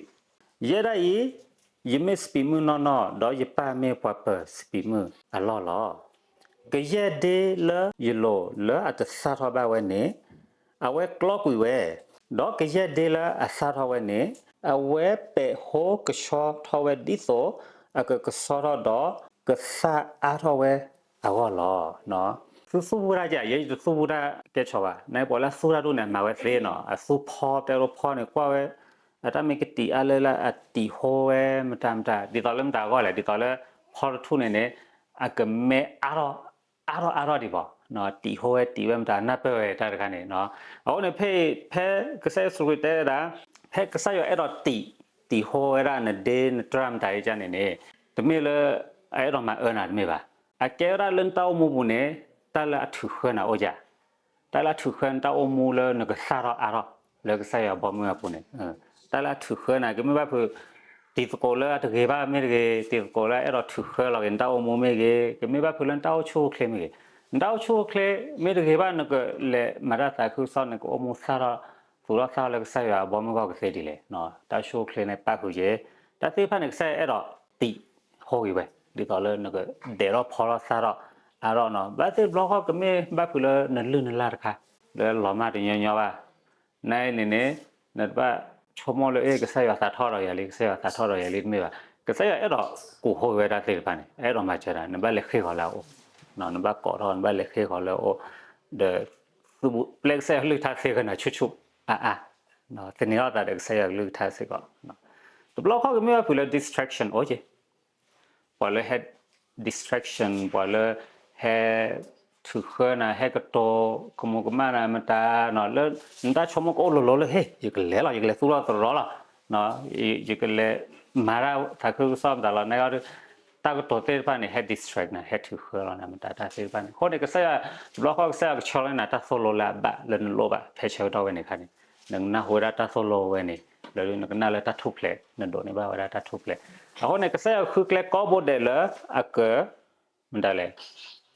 ယဲဒၣ်အံၤ ယမ့ၢ်စပံးမုၢ်နီၢ်နီၢ် ဒီးယပၢ်မ့ၢ်ပှၤပၢၤစပံးမုၢ်အလီၢ်လီၤ. ကယဲၢ်ဒ့လၢယလိၤလၢအတသၣ်ထီၣ်ဘၣ်ဝဲန့ၣ် အဝဲကျီကွံာ်ဝဲ, ဒီးကယဲၢ်ဒ့လၢအသၣ်ထီၣ်ဝဲန့ၣ် အဝဲပဲာ်ဟိကဆှီထီၣ်ဝဲဒ်သိး အကကဆှီထီၣ်ဒီးကသၣ်အါထီၣ်ဝဲအဂီၢ်လီၤ. သုသူၣ်ဖှံတၢ်ကဲ ယဲယတသူၣ်ဖှံတၢ်ကဲဆိးဘၣ်. နပှၤလၢအသူၣ်တၢ်ဒိၣ်န့ၣ် အမၤဝဲသ့နီၤ, အသူၣ်ဖီ တဲဒိဖီန့ၣ် ကွၢ်ဝဲ အတၢ်မ့ၢ်ကတံာ်အါလၢလၢအတံာ်ဟိဝဲမတၤမတၤ ဒ်သိးလၢမတၤအဂီၢ်လဲၣ်, ဒ်သိးလၢဖီတထူၣ်န့ၣ်န့ၣ် အကမဲအါထီၣ် အါထီၣ်အါထီၣ်ဒံးဘၣ်, တံာ်ဟိဝဲတံာ်ဝဲမတၤ နၢ်ပၢၢ်ဝဲတၢ်တခါန့ၣ်. အဃိန့ၣ် ဖဲ ဖဲကစၢ်ယ့ၣ်ၡူးခရံာ်တဲဝဲဒၣ် ဖဲကစၢ်ယွၤအဲၣ်ဒိးတံာ် တံာ်ဟိဝဲဒၣ်နဒ့နတြၢ်မတၤအံၤကန့ၣ်န့ၣ် တမ့ၢ်လၢ အအဲၣ်ဒိးမၤအၢနၤတမ့ၢ်ဘၣ်. အကဲဝဲဒၣ်လၢနတၢ်အိၣ်မူပူၤန့ၣ် တၢ်လၢအထုးဃၢနၤအိၣ်ဧါ. တၢ်လၢအထုးဃၢနတၢ်အိၣ်မူလၢနကသၣ်ထီၣ်အါထီၣ် လၢကစၢ်ယွၤဘီမုၢ်အပူၤန့ၣ်, တၢ်လၢအထုးဃၢနၤ ကမ့ၢ်ဘၣ်ဖုး တံၤသကိးလၢအတဂ့ၤဘၣ်မ့ၢ်တဂ့ၤ, တံၤသကိးလၢအဲၣ်ဒိးထုးဃၢလီၤက့ၤနတၢ်အိၣ်မူမ့ၢ်ဂ့ၤ, ကမ့ၢ်ဘၣ်ဖုးလၢနတၢ်အိၣ်ဆူၣ်အိၣ်ချ့မ့ၢ်ဂ့ၤ, နတၢ်အိၣ်ဆူၣ်အိၣ်ချ့မ့ၢ်တဂ့ၤဘၣ် နကလဲၤမၤတၢ်သးခုကစီၣ် နကအိၣ်မူသၣ်ထီၣ် သူၣ်ထီၣ်သၣ်ထီၣ်လၢကစၢ်ယွၤအဘီမုၢ်အဂီၢ်ကသ့ဒ်လဲၣ်. တၢ်ဆူၣ်အိၣ်ချ့န့ၣ်ပၣ်ဃုာ်က့ၤ တၢ်သ့ၣ်တဖၣ်န့ၣ် ကစၢ်ယွၤအဲၣ်ဒိးတံာ်ဟိဂ့ၤဝဲ ဒ်သိးလၢနကဒဲးထီၣ်ဖီထီၣ်သၣ်ထီၣ်အါထီၣ်နီၤ. ဘၣ်သ့ၣ်တဘျီဃီ ကမ့ၢ်ဘၣ်ဖုးလၢနလုၢ်နလၢ်တခါ လၢလီၤမၢ်တညီညီဘၣ် နန့ၣ်န့ၣ် နတဘၣ်ဆိကမိၣ်လၢ အ့ ကစၢ်ယွၤသးထီၣ်ဒီးယၤလံ ကစၢ်ယွၤသးထီၣ်ဒီးယၤလံ တမ့ၢ်ဘၣ်. ကစၢ်ယွၤအဲၣ်ဒိးကူးဟိဝဲဒၣ်သ့ၣ်တဖၣ်န့ၣ် အဲၣ်ဒိးမၤစၢၤနၤ နဘၣ်လဲၤဃ့ၢ်ဃီၤလၢအအိၣ်, နဘၣ်ကိးထီၣ် နဘၣ်လဲၤဃ့ၢ်ဃီၤလၢအအိၣ်, ဒီး ပျဲကစၢ်ယွၤကလုၢ်ကထါသ့ဂ့ၤနၤဆူၣ်ဆူၣ်အါအါ, သန့ၤထီၣ်သးဒီးကစၢ်ယွၤကလုၢ်ကထါစ့ၢ်ကီး. တဘျီဃီကမ့ၢ်ဘၣ်ဖုးလၢ distraction အိၣ်က့ၤ ပှၤလၢဟဲ distraction ပှၤလၢ ဟဲ ထုးဃၢနၤ ဟဲကတိၤ ကမူၤကမၣ်နၤမတၤနီၤ လၢနတၢ်ဆိကမိၣ်ကအိၣ်လိၤလိၤလၢ ဟ့ၣ် ယကလဲၤလီၤ ယကလဲၤသူၣ်ထီၣ်သရီလီၤ, ယကလဲၤမၤတၢ်သးခုကစီၣ်မတၤလီၤ နဒီး တၢ်ကတိၤသ့ၣ်တဖၣ်န့ၣ် ဟဲ distract နၤ ဟဲထုးဃၢလီၤနၤ မတၤတၢ်သ့ၣ်တဖၣ်န့ၣ်. အဃိန့ၣ် ကစၢ်ယွၤ တဘျီဃီကစၢ်ယွၤကဆှၢလီၤနၤ တၢ်သိၣ်လိလၢအဘၣ်လၢနလိၣ်ဘၣ် ဖဲဆၢကတီၢ်ဝဲန့ၣ်အခါန့ၣ် နကနၢ်ဟူဝဲဒၣ်တၢ်သိၣ်လိဝဲန့ၣ် ဘျီဒုးနကနၣ်လၢတၢ်ထူၣ်ဖျဲး နဒိးန့ၢ်ဘၣ်ဝဲဒၣ်တၢ်ထူၣ်ဖျဲး. အဃိန့ၣ် ကစၢ်ယွၤဃုကျဲကိးဘိဒဲးလၢအက မတၤလဲၣ်,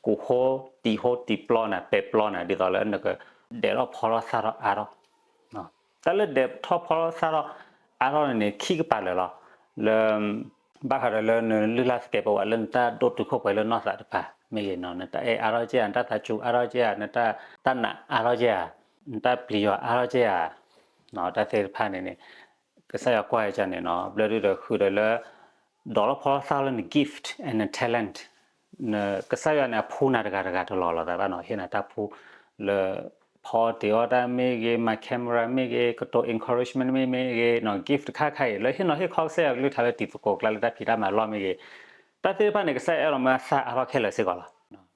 ကူၣ်ဟိတံၢ်ဟိတံၢ်ပျီနၤ ပဲာ်ပျီနၤ ဒ်သိးလၢနကဒဲးထီၣ်ဖီထီၣ်သၣ်ထီၣ်အါထီၣ်. တၢ်လၢဒဲးထီၣ်ဖီထီၣ်သၣ်ထီၣ်အါထီၣ်န့ၣ်န့ၣ် ခံကပၤလၢာ်လီၤ. လၢ ဘၣ်ဃးဒီးလၢနလုၢ်လၢ်သကဲးပဝးလၢနတၢ်ဒိၣ်တုာ်ခိၣ်ပှဲၤလၢနီၢ်သးတဖၣ်မ့ၢ်ဂ့ၤနီၤ, နတၢ်အဲၣ်အါထီၣ်ကဲဧါ, နတၢ်သးစူၤအါထီၣ်ကဲဧါ, နတၢ် တၢ်နာ်အါထီၣ်ကဲဧါ, နတၢ်ပျံၤယွၤအါထီၣ်ကဲဧါ, တၢ်သ့ၣ်တဖၣ်န့ၣ်န့ၣ် ကစၢ်ယွၤကွၢ်ကန့ၣ်နီၤ, ဘျီဒုးဒီးဃုာ်ဒီးလၢ ဒိးထီၣ်ဖီထီၣ်သၣ်ထီၣ်လၢန gift and talent, ကစၢ်ယွၤန့ၣ် အဖှူနၤတဂၤတဂၤတလီၤလီၤသးဘၣ်နီၤ, ဟ့ၣ်နၤတၢ်ဖှူ လၢ ဖီအီၣ်တ့ၤအီၣ်တၢ်မ့ၢ်ဂ့ၤ, မၤ camera မ့ၢ်ဂ့ၤ, ကတိၤ encouragement မ့ၢ်ဂ့ၤနီၤ, gift တခါခါအံၤ လၢဟ့ၣ်နီၤဟ့ၣ်ခီကစၢ်ယွၤကလုၢ်ကထါလၢတံၤသကိးကျါလၢတၢ်ဖံးတၢ်မၤလီၢ်မ့ၢ်ဂ့ၤ, တၢ်သ့ၣ်တဖၣ်န့ၣ် ကစၢ်ယွၤအဲၣ်ဒိးမၢသၣ်အါထီၣ်ခဲလၢာ်စ့ၢ်ကီး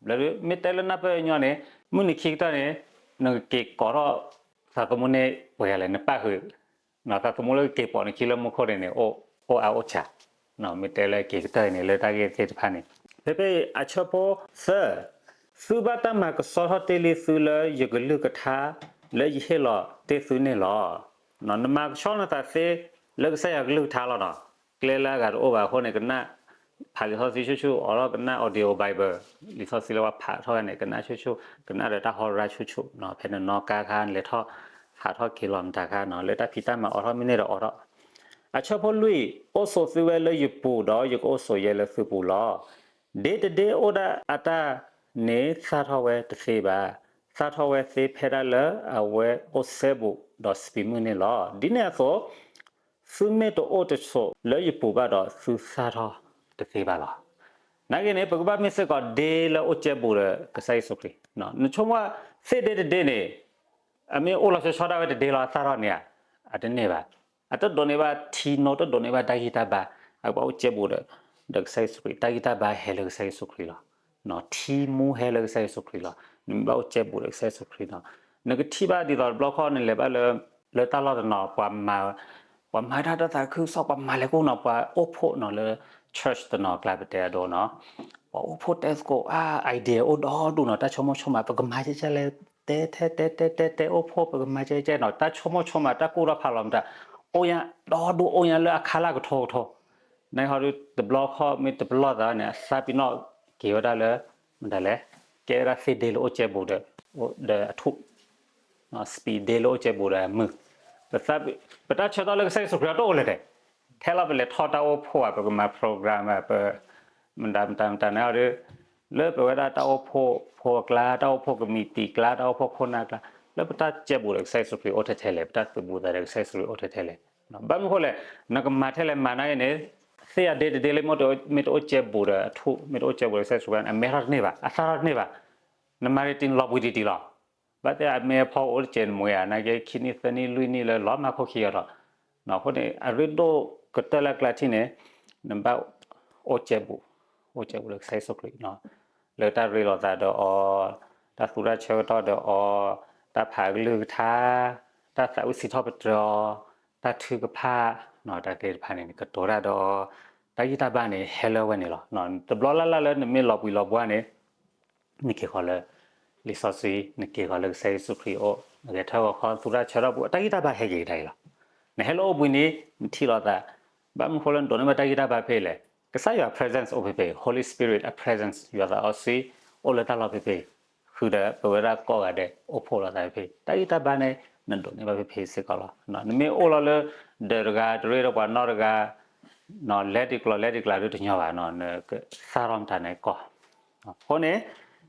လီၤ. ဘျီဒုး မ့ၢ်တဲလၢနၢ်ပၢၢ်ညီန့ၣ် မုၢ်နံၤခံကတၢၢ်န့ၣ် နကက့ၤကိးထီၣ် သးသမူန့ၣ်ပှဲၤဂၤလဲၣ်, နပၣ်ဃုာ် သးသမူလၢကက့ၤပိာ်နခံလၢမူခိၣ်န့ၣ်န့ၣ် အိၣ်အါအိၣ်စှၤ, မ့ၢ်တဲလၢက့ၤကတၢၢ်အံၤန့ၣ် လၢတၢ်ဂ့ၢ်သ့ၣ်တဖၣ်န့ၣ် ဖဲဖဲအံၤအဆၢဖိသၢ, သုဘၣ်တၢ်မၤကဆှီထီၣ်တ့ၢ်လံသုလၢယကလုၢ်ကထါ လၢယဟ့ၣ်လီၤတ့ၢ်သုန့ၣ်လီၤ. နမၤကဆှီနသးသ့လၢကစၢ်ယွၤကလုၢ်ကထါလီၤနီၤ, ကျဲလၢအဂၤတအိၣ်ဘၣ်အဃိန့ၣ် ကနၣ် ဖးလံာ်စီဆှံဆူၣ်ဆူၣ်, အိးထီၣ်ကနၣ် audio Bible, လံာ်စီဆှံလၢပှၤဖးထီၣ်ဝဲန့ၣ် ကနၣ်ဆူၣ်ဆူၣ်, ကနၣ်ဒီးတၢ်ဟီရါဆူၣ်ဆူၣ်, ဖဲနနီၣ်ကါခါ နလဲၤထီၣ်ဟးထီၣ်က့ၤလီၤမတၤခါနီၤ, လၢတၢ်ဖံးတၢ်မၤအိးထီၣ်မ့ၢ်န့ၢ်ဒီးအိးထီၣ်. အဆၢဖိလွံၢ်, အိၣ်ဆိးသုဝဲလၢယပူၤ, ဒီးယကအိၣ်ဆိးယဲလၢသုပူၤလီၤ. ဒ့တဒ့အိၣ်ဒၣ်အတၢ်န့ၣ်သၣ်ထီၣ်ဝဲတသ့ဘၣ်. သၣ်ထီၣ်ဝဲသ့ဖဲဒၣ်လၢအဝဲအိၣ်စဲဘူးဒီးစပံးမုၢ်န့ၣ်လီၤ. ဒ်န့ၣ်အသိး သုမ့ၢ်တအိၣ်တဆိးလၢယပူၤဘၣ်ဒီး သုသၣ်ထီၣ်တသ့ဘၣ်လီၤ. နာ်က့န့ၣ် ပကဘၣ်မ့ၢ်စ့ၢ်ကီးဒ့လၢအိၣ်စဲဘူးဒီးကစၢ်ယ့ၣ်ၡူးခရံာ်. နဆိကမိၣ်သ့ၣ်ဒ့တဒ့န့ၣ် အမ့ၢ်အိၣ်လီၤဆီဆီဒၣ်ဝဲတဒ့လီၤ အသၣ်ထီၣ်န့ၢ်ဧါ, အတန့ၢ်ဘၣ်. အတဒိးန့ၢ်ဘၣ်ထံနိ, တဒိးန့ၢ်ဘၣ်တၢ်ဂံၢ်တၢ်ဘါ, အကဘၣ်အိၣ်စဲဘူးဒီး ဒီးကစၢ်ယ့ၣ်ၡူးခရံာ်, တၢ်ဂံၢ်တၢ်ဘါဟဲလၢကစၢ်ယ့ၣ်ၡူးခရံာ်လီၤ. ထံမူဟဲလၢကစၢ်ယ့ၣ်ၡူးခရံာ်လီၤ. နမ့ၢ်ဘၣ်အိၣ်စဲဘူးဒီးကစၢ်ယ့ၣ်ၡူးခရံာ်နီၤ, နကထံၣ်ဘၣ်ဒ်သိးတဘျီခီ နလဲၤဘၣ်လၢ လၢတၢ်လီၢ်တနီၤ ပှၤမၤ ပှၤမၤတၢ်တၢ်သးခုကစီၣ် ပှၤမၤလဲၤကိၣ်နီၤ ပှၤအိၣ်ဖှိၣ်နီၤလၢ church တနီၤကျါပတဲအဒိနီၤ, ပှၤအိၣ်ဖှိၣ်တဲသကိး အ idea အိၣ်ဒီဒူၣ်နီၤ, တၢ်ဆိကမိၣ်ဆိကမး ပကမၤကဲကဲလဲၣ်, တဲထဲတဲတဲတဲတဲအိၣ်ဖှိၣ် ပကမၤကဲကဲနီၤ, တၢ်ဆိကမိၣ်ဆိကမး တၢ်ကူၣ်ထီၣ်ဖးလီၤမတၤ အိၣ်ညါဒီဒူၣ် အိၣ်ညါလၢအခါလၢကထိကထိ နဟီဒုးတဘျီခီမ့ၢ်တပလီၢ်သးန့ၣ် အသးပ့ၤနီၣ်က့ၤဝဲဒၣ်လၢ မတၤလဲၣ်, ကဲဝဲဒၣ်သ့ၣ်ဒ့လၢအိၣ်စဲဘူးဒီး ဒီးအထူၣ်, စပံးဒ့လၢအိၣ်စဲဘူးဒီးအမုၢ်, ပတၢ်ဆၢကတီၢ်လၢကစၢ်ယ့ၣ်ၡူးခရံာ်အတအိၣ်လၢၤဒီး ထဲလီၤပလဲၤထီၣ်တၢ်အိၣ်ဖှိၣ်ဘၣ် ပကမၤ program ဘၣ် ပ မတၤမတၤမတၤန့ၣ်ဒီး လၢပဝဲဒၣ်တၢ်အိၣ်ဖှိၣ်ဖိအကျါ တၢ်အိၣ်ဖှိၣ်ကမံးတံာ်ကျါ တၢ်အိၣ်ဖှိၣ်ခိၣ်နၢ်ကျါ လၢပတၢ်စဲဘူးဒီးကစၢ်ယ့ၣ်ၡူးခရံာ်အိၣ်ထဲထဲလဲၣ်, ပတၢ်သုးဘူးသးဒီးကစၢ်ယ့ၣ်ၡူးခရံာ်အိၣ်ထဲထဲလဲၣ်. ဘၣ်မနုၤဃိလဲၣ်, နကမၤထဲလဲၣ်မၤနာ်က့န့ၣ် သ့ၣ်အဒ့တဒ့လၢမ့ၢ်တအိၣ်စဲဘူးဒီးအထူၣ် မ့ၢ်တအိၣ်စဲဘူးဒီးကစၢ်ယ့ၣ်ၡူးခရံာ်န့ၣ် အမဲထီၣ်တန့ၢ်ဘၣ်, အသၣ်ထီၣ်တန့ၢ်ဘၣ်. နမၤဒ်တံၢ်န့ၣ် လီၤဘှံးတံၢ်တံၢ်လီၤ. ဘၣ်သ့ၣ်အမ့ၢ်အဖီအိၣ်တစဲးနမှံၤဧါ နာ်က့ခံနံၣ်သၢနံၣ်လွံၢ်နံၣ်လၢလီၤမၢ်ခိၣ်ခံအီၤဒီး အဃိန့ၣ် အရ့ဒိၣ်ကတၢၢ်လၢကျါထံၣ်န့ၣ် နဘၣ်အိၣ်စဲဘူး, အိၣ်စဲဘူးလၢကစၢ်ယ့ၣ်ၡူးခရံာ် လၢတၢ်ရ့လိာ်သးဒီးအီၤ, တၢ်သူတၢ်ဆၢကတီၢ်ဒီးအီၤ, တၢ်ဖးကလုၢ်ကထါ, တၢ်သးဝံၣ်စံးထီၣ်ပတြၢၤအီၤ, တၢ်ထုကဖၣ်, တၢ်သ့ၣ်တဖၣ်န့ၣ် နကတိၤတၢ်ဒီးအီၤ, တၢ်ဂံၢ်တၢ်ဘါန့ၣ် ဟဲလၢဝဲန့ၣ်လီၤ. တဘျီလၢ်လၢ်လၢနမ့ၢ်လီၤဘှံးလီၤဘှါန့ၣ် နက့ၤဃီၤလၢ လံာ်စီဆှံ, နက့ၤဃီၤလၢကစၢ်ယ့ၣ်ၡူးခရံာ်အအိၣ်, နဂဲၤထၢၣ်ဂီၤခီသူတၢ်ဆၢထီၣ်ပူၤ တၢ်ဂံၢ်တၢ်ဘါဟဲက့ၤကဒါအံၤလီၤ. နဟဲလၢအိၣ်ဘှံးနံၤ နထံၣ်လိာ်သး, ဘၣ်မနုၤဃိလၢနဒိးန့ၢ်ဘၣ်တၢ်ဂံၢ်တၢ်ဘါဖဲအံၤလဲၣ်. ကစၢ်ယွၤ presence အိၣ်ဖဲဖဲအံၤ, Holy Spirit အ presence ယွၤသးစီဆှံ အိၣ်လၢတၢ်လီၢ်ဖဲဖဲအံၤ, ဃုာ်ဒီးပဝဲဒၣ်ကိးဂၤဒဲး အိၣ်ဖှိၣ်လိာ်သးဖဲဖဲအံၤ, တၢ်ဂံၢ်တၢ်ဘါန့ၣ် နဒိးန့ၢ်ဘၣ်ဖဲဖဲအံၤစ့ၢ်ကီးလီၤ. နမ့ၢ်အိၣ်လီၤလၢ ဒၢးတဂၤ တရ့ဒီးပှၤနီတဂၤ လဲၤဒ်ကျိၤလဲၤဒ်ကျါဒုးတညီဘၣ်, နကသၣ်ထီၣ်မတၤန့ၣ်ကီး. အဃိန့ၣ်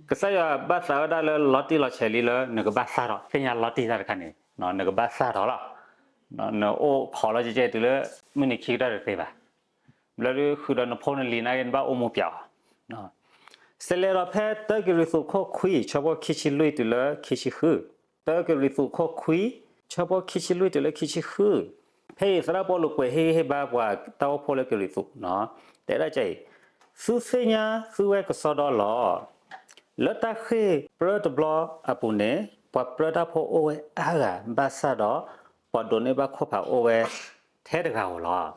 ကစၢ်ယွၤဘၣ်သးဝဲဒၣ်လၢလီၤတံၢ်လီၤဆဲးလံလၢ နကဘၣ်သၣ်ထီၣ်, သ့ၣ်ညါလီၤတံၢ်တၢ်တခါန့ၣ် နကဘၣ်သၣ်ထီၣ်လီၤ. နအိၣ်ခိးလီၤကဲကဲတုၤလၢ မုၢ်နံၤခံကတၢၢ်တသ့ဘၣ်. ဘျီဒုးဃုာ်ဒီးနဖိနလံၤနာ်က့ နဘၣ်အိၣ်မူပၠးအီၤ. စလဲၤဒီးဖဲတၢကရံၣ်သူးခိၣ်ခွံ ဆၢဖိခံဆံလွံၢ်တုၤလၢခံဆံဃု, တၢကရံၣ်သူးခိၣ်ခွံ ဆၢဖိခံဆံလွံၢ်တုၤလၢခံဆံဃု, ဖဲအံၤသရၣ်ပီလူးကွဲးဟ့ၣ်ဂံၢ်ဟ့ၣ်ဘါပှၤတၢ်အိၣ်ဖှိၣ်လၢကရံၣ်သူး, တဲဒၣ်ကဲအံၤ, သုသ့ၣ်ညါသုဝဲကစီဒီလီၤ. လၢတၢ်ဃ့ၢ်ပြၢတဘျီအပူၤန့ၣ် ပှၤပြၢတၢ်ဖိအိၣ်ဝဲအါဂၤဘၣ်ဆၣ်ဒီး ပှၤဒိးန့ၢ်ဘၣ်ခိၣ်ဖးအိၣ်ဝဲထဲတဂၤဧိၤလီၤ.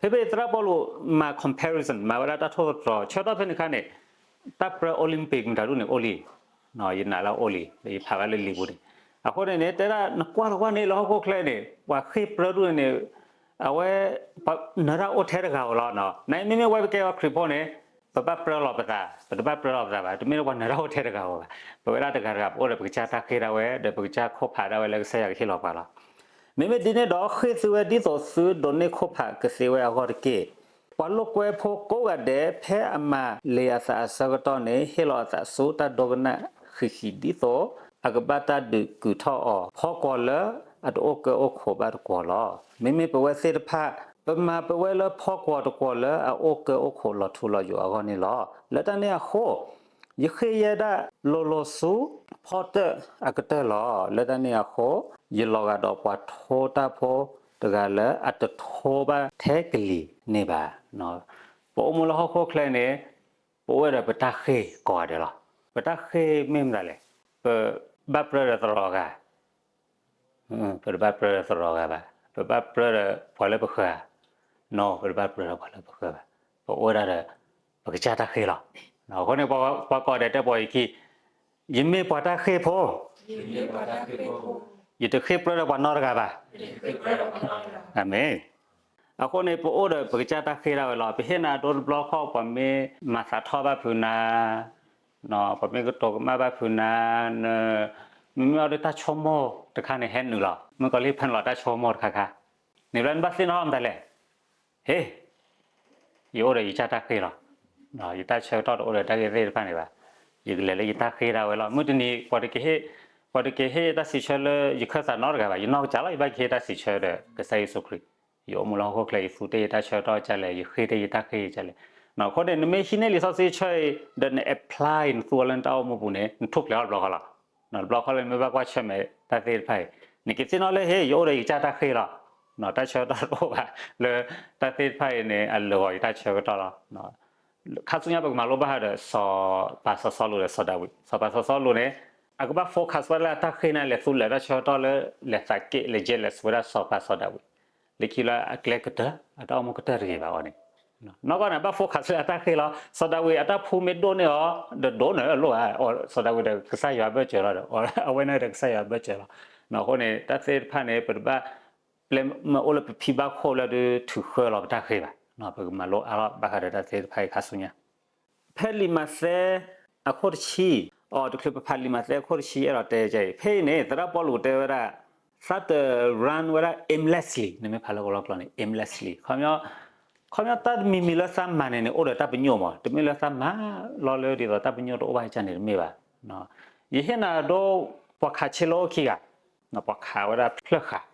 ဖဲဖဲအံၤသရၣ်ပီလူးမၤ comparison မၤဝဲဒၣ်တၢ်ထိၣ်သတြီၤ ဆၢကတီၢ်ဖဲန့ၣ်အခါန့ၣ် တၢ်ပြၢ Olympic မတၤဒူၣ်န့ၣ်အိၣ်လံ, ယနာ်လၢအအိၣ်လံ ယဖးဘၣ်လၢလံာ်ပူၤန့ၣ်. အဃိန့ၣ်န့ၣ် တဲဒၣ်နကွၢ်လီၤကွၢ်န့ၣ်လၢဟီၣ်ခိၣ်ချၢန့ၣ် ပှၤဃ့ၢ်ပြၢဒူၣ်န့ၣ် အဝဲ နၢၤတၢ်အိၣ်ထဲတဂၤဧိၤလီၤ. နမ့မ့ၢ်ဝဲပကဲပှၤခရံာ်ဖိန့ၣ် ပဘၣ်ပြၢလီၤပသး, ပတဘၣ်ပြၢလီၤပသးဘၣ်, တမ့ၢ်လၢပှၤနၢၤတၢ်အိၣ်ထဲတဂၤဧိၤဘၣ်. ပဝဲဒၣ်တဂၤတဂၤ ပအိၣ်ဒီးပကစၢ်တၢ်ဃ့ၢ်ဒၣ်ဝဲ ဒီးပကစၢ်ခိၣ်ဖးဒၣ်ဝဲလၢကစၢ်ယွၤကဟ့ၣ်လီၤပှၤလီၤ. မ့မ့ၢ်ဒ်န့ၣ်ဒီး ဃ့ၢ်သုဝဲဒ်သိးသုဒိးန့ၢ်ခိၣ်ဖးကသ့ဝဲအဂီၢ်တက့ၢ်. ပှၤလိာ်ကွဲဖိကိးဂၤဒဲး ဖဲအမၤလ့ၤအသးအဆၢကတီၢ်န့ၣ် ဟ့ၣ်လီၤအသးဆူတၢ်ဒိကနၣ်ဃံးဃံး ဒ်သိးအကဘၣ်တၢ်ဒုးကုာ်ထီၣ်အီၤ ဖီကွီၤလၢအတအိၣ်ကၢအိၣ်ခိးဘၣ်တကွီၤလီၤ. မ့မ့ၢ်ပဝဲသ့ၣ်တဖၣ် ပမၤပဝဲလၢဖီကွီၤတကွီၤလၢအအိၣ်ကၢအိၣ်ခိးလီၤထူလီၤယိာ်အဂီၢ်န့ၣ်လီၤ. လၢတၢ်န့ၣ်အဃိ ယဃ့ၢ်ယဲဒၣ်လိၤလိၤဆူဖီတၢၣ်အကတၢၢ်လီၤ. လၢတၢ်န့ၣ်အဃိ ယလီၤဂာ်ဒီးပှၤထိတၢ်ဖိတဂၤလၢအတထိဘၣ်ထဲကလံၤန့ၣ်ဘၣ်. ပအိၣ်မူလၢဟီၣ်ခိၣ်ချၢန့ၣ် ပအိၣ်ဝဲဒီးပတၢ်ဃ့ၢ်ကိးဂၤဒဲးလီၤ. ပတၢ်ဃ့ၢ်မ့ၢ်မတၤလဲၣ်. ပဘၣ်ပြၢဒီးသရိာ်ဂၤ ပတဘၣ်ပြၢဒီးသရိာ်ဂၤဘၣ်. ပဘၣ်ပြၢဒီးပှၤလၢပဃၢၤဧါ. နီၢ်, ပတဘၣ်ပြၢဒီးပှၤလၢပဃၢၤဘၣ်. ပအိၣ်ဝဲဒၣ်ဒီး ပကစၢ်တၢ်ဃ့ၢ်လီၤ. အဃိန့ၣ် ပှၤကိးဂၤဒဲးတဲပိာ်ယခံ, ယမ့ၢ်ပှၤတၢ်ဃ့ၢ်ဖိ, ယတဃ့ၢ်ပြၢဒီးပှၤနီတဂၤဘၣ်. အၤမ့ၣ်. အဃိန့ၣ် ပအိၣ်ဒီးပကစၢ်တၢ်ဃ့ၢ်ဒၣ်ဝဲလီၤ. ပဟ့ၣ်နၤဒိတဘျီဃီ ပှၤမ့ၢ်မၤသးထီၣ်ဘၣ်ဖုးနၤ, ပှၤမ့ၢ်ကတိၤကမၣ်ဘၣ်ဖုးနၤ, မ့မ့ၢ်အီၤဒီးတၢ်ဆိကမိၣ်တခါန့ၣ် ဟဲနုာ်လီၤ. မုၣ်ကီၤလံၢ်ဖဲနုာ်လီၤတၢ်ဆိကမိၣ်တခါခါ, န့ၣ်ဘျီနဘၣ်သ့ၣ်နီၣ်ထီၣ်မတၤလဲၣ်. ဟ့ၣ်, ယအိၣ်ဒီးယကစၢ်တၢ်ဃ့ၢ်လီၤ. ယတၢ်ဆၢကတီၢ်တအိၣ်ဒီးတၢ်ဂ့ၢ်သ့ၣ်တဖၣ်န့ၣ်ဘၣ်. ယကလဲၤလၢယတၢ်ဃ့ၢ်ဒၣ်ဝဲလီၤ. မုၢ်တနံၤ ပှၤတက့ၤဟ့ၣ်တၢ်စံးဆၢလၢယခၢၣ်သးနီတဂၤဘၣ်. ယနီၢ်ကစၢ်လီၤ ယဘၣ်က့ၤဟ့ၣ်တၢ်စံးဆၢဒီးကစၢ်ယ့ၣ်ၡူးခရံာ်. ယအိၣ်မူလၢဟီၣ်ခိၣ်ချၢ ယသူတ့ၢ်ယတၢ်ဆၢကတီၢ်ကလဲၣ်, ယဃ့ၢ်တ့ၢ်ယတၢ်ဃ့ၢ်ကလဲၣ်. အဃိန့ၣ် နမ့ၢ်ဟံးန့ၢ်လံာ်စီဆှံဆၢအံၤ ဒီးန apply နသူအီၤလၢနတၢ်အိၣ်မူပူၤန့ၣ် နထူၣ်ဖျဲးအီၤတဘျီဃီလီၤ. တဘျီဃီလၢနမ့ၢ်ဘၣ်ကွၢ်ဆၢၣ်မဲာ်တၢ်သ့ၣ်တဖၣ်အံၤ နကသ့ၣ်နီၣ်လၢ ဟ့ၣ် ယအိၣ်ဒီးယကစၢ်တၢ်ဃ့ၢ်လီၤ. တၢ်ဆၢကတီၢ်တအိၣ်ဘၣ်လၢတၢ်သ့ၣ်တဖၣ်အံၤန့ၣ် အလၢာ်ဂီၤယတၢ်ဆၢကတီၢ်လီၤ. ခါဆူညါပကမၤလိဘၣ်ဃးဒီးစီၤပၤစီၤစီလူးဒီးစီၤဒၤဝံး. စီၤပၤစီၤစီလူးန့ၣ် အကဘၣ် focus ဝဲလၢအတၢ်ဃ့ၢ်န့ၣ် လဲၤသူလၢာ်တၢ်ဆၢကတီၢ်လၢ လဲၤသးက့ၣ်လဲၤ jealous ဝဲဒၣ်စီၤပၤစီၤဒၤဝံး လၢခံလၢအကျဲကတၢၢ် အတၢ်အိၣ်မူကတၢၢ်တဂ့ၤဘၣ်အီၤန့ၣ်. နီၢ်ကီၢ်န့ၣ် ဘၣ် focus လၢအတၢ်ဃ့ၢ်လီၤ. စီၤဒၤဝံးအတၢ်ဖှူမ့ၢ်ဒိၣ်န့ၢ်အီၤ ဒီးဒိၣ်န့ၢ်အလိၣ်ဧါ, စီၤဒၤဝံးဒီးကစၢ်ယွၤဘၢၣ်စၢၤလီၤဒီး အဝဲန့ၣ်ဒီးကစၢ်ယွၤဘၢၣ်စၢၤလီၤ. အဃိန့ၣ် တၢ်သ့ၣ်တဖၣ်န့ၣ် ပတဘၣ် ပျဲမၤအိၣ်လၢပဖံဘၣ်ခိၣ်လၢဒုးထုးဃၢလီၤပတၢ်ဃ့ၢ်ဘၣ်. ပကမၤလိအါထီၣ်ဘၣ်ဃးဒီးတၢ်သ့ၣ်တဖၣ်အံၤခါဆူညါ. ဖဲလံာ်မးသဲအခိၣ်တဆံ, အီၤတချုးပဖးလံာ်မးသဲအခိၣ်တဆံ အဲၣ်ဒိးတဲကဲအံၤ ဖဲအံၤန့ၣ် သရၣ်ပီလူးတဲဝဲဒၣ် သးတ run ဝဲဒၣ် aimlessly နမ့ၢ်ဖးလၢကလီကျိာ်န့ၣ် aimlessly ခီပညီ ခီပညီတၢ်တမံၤမံၤလၢသးမၤန့ၣ်န့ၣ် အိၣ်ဒီးတၢ်ပညိၣ်မး, တမ့ၢ်လၢသးမၤလီၤလၢဒ်သိးတၢ်ပညိၣ်တအိၣ်ဘၣ်ကန့ၣ်တမ့ၢ်ဘၣ်. ယဟ့ၣ်နၤဒိ ပှၤခးဆ့လိအိၣ်ခံဂၤ, ပှၤခးဝဲဒၣ်ဖျၢၣ်ဃာ်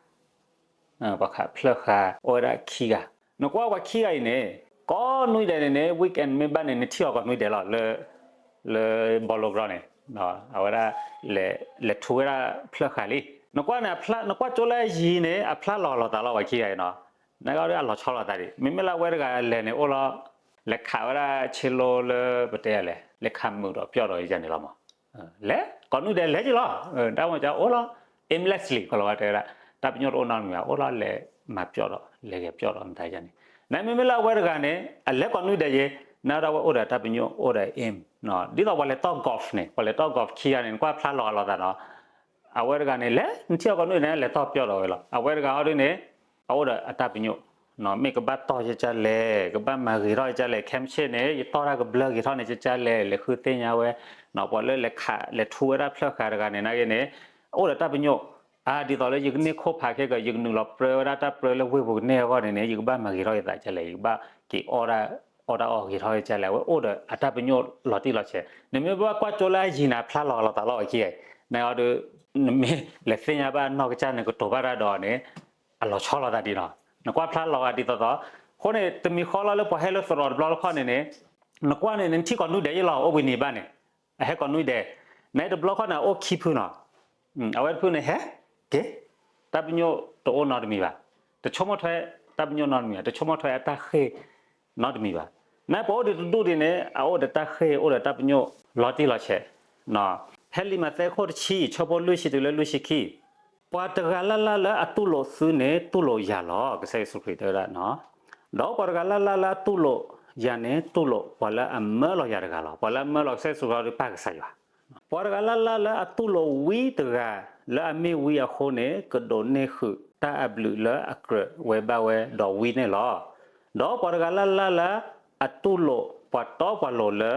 ပှၤခးဖျၢၣ်ဃာ်အိၣ်ဝဲဒၣ်ခံဂၤ, နကွၢ်ပှၤခံဂၤအံၤန့ၣ် ကိးနွံဒဲးန့ၣ်န့ၣ် weekend မ့ၢ်ဘၣ်န့ၣ် နထံၣ်အီၤကိးနွံဒဲးလီၤ, လၢ ဘီလိကရီန့ၣ် အဝဲဒၣ် လဲၤထူဝဲဒၣ်ဖျၢၣ်ဃာ်လံ. နကွၢ်န့ၣ် နကွၢ်ကၠိလၢအယံၤန့ၣ် အဖျါလီၤလိာ်သးလီၤ ပှၤခံဂၤအံၤနီၤ, နဂၤဒီးအလီၤဆီလိာ်သးဒံး, မ့မ့ၢ်လၢအဝဲတဂၤလဲၤန့ၣ်အိၣ်လီၤ, လဲၤခးဝဲဒၣ်ဆ့လိလၢပတဲလဲၣ် လဲၤခးမုာ်ဒီးပျီၣ်ဒီးယၤန့ၣ်လီၤမး လဲၤ ကိးနွံဒဲးလဲၤက့ၤလီၤ, တၢ်မၤကအိၣ်လီၤ aimlessly ကီလီၤဝဲတဲဝဲဒၣ်, တၢ်ပညိၣ်တအိၣ်နီတမံၤဘၣ် အိၣ်လီၤလဲၤမၤပျီၣ်ဒီး လဲၤဂဲၤပျီၣ်ဒီးမတၤယၤန့ၣ်, နမ့မ့ၢ်လၢအဝဲတဂၤန့ၣ် အလဲၤကိးနွံဒဲးယဲ, နဒၣ်ဝဲအိၣ်ဒီးတၢ်ပညိၣ်အိၣ်ဒီး aim, ဒ်သိးပှၤလဲၤတီၢ် golf န့ၣ် ပှၤလဲၤတီၢ် golf ခံဂၤန့ၣ် နကွၢ်ဖျါလီၤဂာ်လိာ်သးနီၤ, အဝဲတဂၤန့ၣ် လဲၤ နထံၣ်အီၤကိးနွံဒဲးန့ၣ် လဲၤတီၢ်ပျီၣ်ဒီးဝဲလီၤ, အဝဲတဂၤဟီဒ်န့ၣ် အအိၣ်ဒီးအတၢ်ပညိၣ် မ့ၢ်ကဘၣ်တီၢ်ယကလဲၣ် ကဘၣ်မၤဂ့ၤထီၣ်ယကလဲၣ် ခဲမုၢ်ဆ့ၣ်န့ၣ် ယတီၢ်တၢ်ကဘျၢဂ့ၤထီၣ်န့ၣ် ကကလဲၣ် လဲၤဃုသ့ၣ်ညါဝဲ, ပှၤလၢလဲၤခးလဲၤထူဝဲဒၣ်ဖျၢၣ်ဃာ်တဂၤန့ၣ် နာ်က့န့ၣ် အိၣ်ဒီးတၢ်ပညိၣ်, အါ ဒ်သိးလၢယကန့ၢ်ခိၣ်ဖးခဲက ယကနုာ်လီၤပြၢဝဲဒၣ်တၢ်ပြၢလၢဝ့ၢ်ပူၤကန့ၢ်အဂီၢ်န့ၣ်န့ၣ် ယကဘၣ်မၤဂ့ၤထီၣ်ယသးကလဲၣ် ယကဘၣ်က့ၤအီၣ်တၢ်အီၣ်တၢ်အီဂ့ၤထီၣ်ယကလဲၣ် အဝဲအိၣ်ဒီးအတၢ်ပညိၣ်လီၤတံၢ်လီၤဆဲး, နမ့ၢ်ဘၣ်ကွၢ်ကၠိလၢအယံၤန့ၣ် အဖျါလီၤဂာ်လိာ်သးလီၤဝဲခံဂၤ, နဂၤဒီး နမ့ၢ်လဲၤသ့ၣ်ညါဘၣ်နီၢ်ကစၢ်န့ၣ် ကတိၤဘၣ်တၢ်ဒီးန့ၣ် အလီၤဆီလိာ်သးဒ်နီၤ, နကွၢ်ဖျါလီၤဂာ်ဒ်သိးသိး, အဃိန့ၣ် တမံၤဃီလီၤလၢပှၤဟဲလၢသရိာ်တဘျီတခီၣ်န့ၣ်န့ၣ်, နကွၢ်န့ၣ် နထံၣ်ကိးနွံဒဲးယလီၤ အိၣ်ဘှံးနံၤဘၣ်န့ၣ်, အဟဲကိးနွံဒဲး, နတဘျီခီၣ်န့ၣ် အအိၣ်ခံဖုနီၤ, အဝဲတဖုန့ၣ်ဟဲက့ၤ, တၢ်ပညိၣ်တအိၣ်နီတမံၤဘၣ်, တဆိကမိၣ်ထွဲတၢ်ပညိၣ်နီတမံၤဘၣ်, တဆိကမိၣ်ထွဲအတၢ်ဃ့ၢ်နီတမံၤဘၣ်, နပှၤအိၣ်ဒံးတဒူၣ်ဒံးန့ၣ် အအိၣ်ဒီးတၢ်ဃ့ၢ် အိၣ်ဒီးတၢ်ပညိၣ်လီၤတံၢ်လီၤဆဲး ဖဲလံာ်မးသဲအခိၣ်တဆံ ဆၢဖိလွံၢ်ဆံတုၤလၢလွံၢ်ဆံခံ, ပှၤတဂၤလၢ်လၢ်လၢအတူၢ်လိာ်သုန့ၣ် တူၢ်လိာ်ယၤလီၤ ကစၢ်ယ့ၣ်ၡူးခရံာ်တဲဝဲဒၣ်, ဒီးပှၤတဂၤလၢ်လၢ်လၢအတူၢ်လိာ်ယၤန့ၣ် တူၢ်လိာ်ပှၤလၢအမၢလီၤယၤတဂၤလီၤ. ပှၤလၢအမၢလီၤကစၢ်ယ့ၣ်ၡူးခရံာ်ဒီးပၢ်ကစၢ်ယွၤ, ပှၤတဂၤလၢ်လၢ်လၢအတူၢ်လိာ်ဝံတဂၤ လၢအမ့ၢ်ဝံအဃိန့ၣ် ကဒိးန့ၢ်ဃုာ်တၢ်အဘျုးလၢအကြၢးဝဲဘၣ်ဝဲဒီးဝံန့ၣ်လီၤ. ဒီးပှၤတဂၤလၢ်လၢ်လၢ အတူၢ်လိာ်ပှၤတီပှၤလိၤလၢ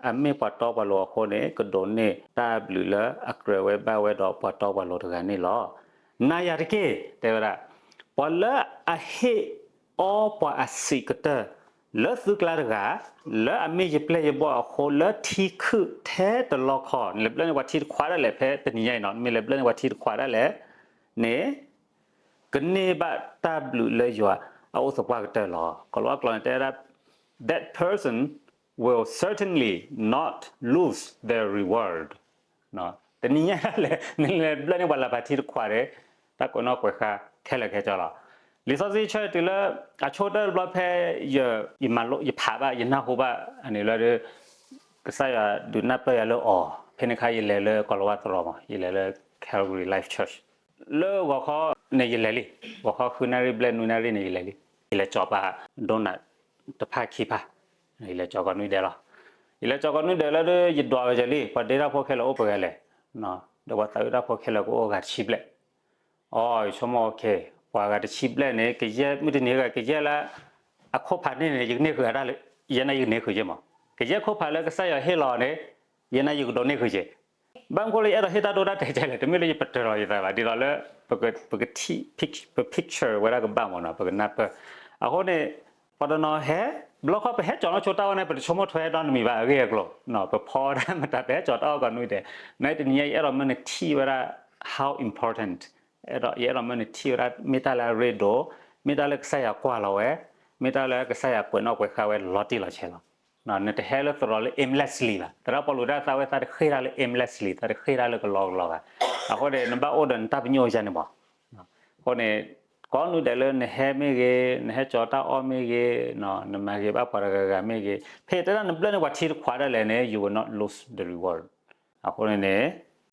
အမ့ၢ်ပှၤတီပှၤလိၤအဃိန့ၣ် ကဒိးန့ၢ်တၢ်အဘျုးလၢအကြၢးဝဲဘၣ်ဝဲဒီးပှၤတီပှၤလိၤတဂၤန့ၣ်လီၤ. နာ်ယၤတက့ၢ် တဲဝဲဒၣ်, ပှၤလၢအဟ့ၣ်အီပှၤအဆံးကတၢၢ် လၢသုကျါတဂၤ လၢအမ့ၢ်ယပျဲၢ်ယဘီၣ်အဃိ လၢထံခုၣ်ထဲတလီၢ်ခီ နလဲၤဘျၢန့ၢ်ပှၤထံတခွးဒၣ်လဲာ် ဖဲတနံၤညါအံၤနီၤ နမ့ၢ်လဲၤဘျၢန့ၢ်ပှၤထံတခွးဒၣ်လဲာ်န့ၣ် ကန့ၢ်ဘၣ်တၢ်ဘျုးလၢယွၤအအိၣ်သပှၢ်ကတၢၢ်လီၤ. ကီၤလၤဝါကျိာ်န့ၣ်တဲဝဲဒၣ် that person will certainly not lose their reward. တနံၤညါဒၣ်လဲာ် နလဲၤဘျၢန့ၢ်ပှၤလၢ်ဖးထံတခွးဒီး တၢ်ကွဲးနီၣ်ကွဲးဃါခဲလၢာ်ခဲဆ့လီၤ. လံာ်စီဆှံဆၢတုၤလၢ အဆိကတၢၢ်တဘျီဖဲ ယမၤလိ ယဖးဘၣ် ယနၢ်ဟူဘၣ် အန့ၣ်လၢ ကစၢ်ယွၤဒုးနၢ်ပၢၢ်ယၤလၢအီၤ ဖဲန့ၣ်ခါယလဲၤလၢကီၤလၤဝါသရိာ်မး ယလဲၤလၢ Calvary Life Church လၢဂီၤခီန့ၣ်ယလဲၤလံ, ဂီၤခီဃုနၣ်ရံၣ်ဘျဲၣ်နွံနၣ်ရံၣ်န့ၣ်ယလဲၤလံ, ယလဲၤကၠီၤပာ်ဒိနၢ်တဖၣ်ခံဖၣ်, ယလဲၤကၠီၤကီးနွံဒဲးလီၤ. ယလဲၤကၠီၤကီးနွံဒဲးလၢ ယဒွးဝဲကလံ ပှၤဒ့တၢ်ဖိခဲလၢာ်အိၣ်ပှဲၤဂၤလဲၣ်, ဒီးပှၤသးဝံၣ်တၢ်ဖိခဲလၢာ်ကအိၣ်ဂၤတဆံဘျဲၣ်. အီ ယဆိကမိၣ် okay ပှၤဂၤတဆံဘျဲၣ်န့ၣ် ကယဲၢ်မုၢ်တနံၤဂၤ ကယဲၢ်လၢ အခိၣ်ဖးန့ၣ်န့ၣ် ယကန့ၢ်ဃုာ်အတၢ်လၢ ယဲၢ်နၢ်ယကန့ၢ်ဃုာ်က့မး, ကယဲၢ်ခိၣ်ဖးလၢကစၢ်ယွၤဟ့ၣ်လီၤန့ၣ် ယဲၢ်နၢ်ယကဒိးန့ၢ်ဃုာ်က့ ဘၣ်မနုၤဃိလၢယအဲၣ်ဒိးဟ့ၣ်တၢ်ဒိတၢ်တဲာ်ကလဲၣ်, တမ့ၢ်လၢယပတြၢၤလီၤယသးဘၣ်, ဒ်သိးလၢ ပ picture ဝဲဒၣ်ကဘၣ်မးနီၤ, ပကနၢ်ပၢၢ်. အဃိန့ၣ် ပှၤတနီၤဟဲ ဘျီခီပဟဲကၠီၤနီၢ်ဆိတၢ်အီၣ်န့ၣ် ပတဆိကမိၣ်ထွဲဒီနမံၤဘၣ်အဂ့ၢ်အကျိၤ, ပဖီဝဲဒၣ်မတၤ ပဟဲကၠီၤတၢ်အီၣ်ကီးနွံဒဲး, နတနံၤညါယအဲၣ်ဒိးမၢနထံၣ်ဝဲဒၣ် how important ယအဲၣ်ဒိးမၢနထံၣ်ဝဲဒၣ် မ့ၢ်တၢ်လၢအရ့ဒိၣ်, မ့ၢ်တၢ်လၢကစၢ်ယွၤကွၢ်လီၤဝဲ, မ့ၢ်တၢ်လၢကစၢ်ယွၤကွဲးနီၣ်ကွဲးဃါဝဲလီၤတံၢ်လီၤဆဲးလီၤ. နတဟဲလၢသရိာ်လၢ aimlessly ဘၣ်. သရၣ်ပီလူးတၢ်သးဝဲသးတဃ့ၢ်တၢ်လၢ aimlessly သးတဃ့ၢ်တၢ်လၢကလီကလီဘၣ်. အဃိန့ၣ် နဘၣ်အိၣ်ဒီးနတၢ်ပညိၣ်ယါန့ၣ်မး. အဃိန့ၣ် ကိးနွံဒဲးလၢနဟဲမ့ၢ်ဂ့ၤ, နဟဲကၠီၤတၢ်အီၣ်မ့ၢ်ဂ့ၤ, နမၤဂ့ၤဘၣ်ပှၤတဂၤဂၤမ့ၢ်ဂ့ၤ, ဖဲတဲဒၣ်နဘျၢန့ၢ်ပှၤထံတခွးဒၣ်လဲာ်န့ၣ် you will not lose the reward. အဃိန့ၣ်န့ၣ်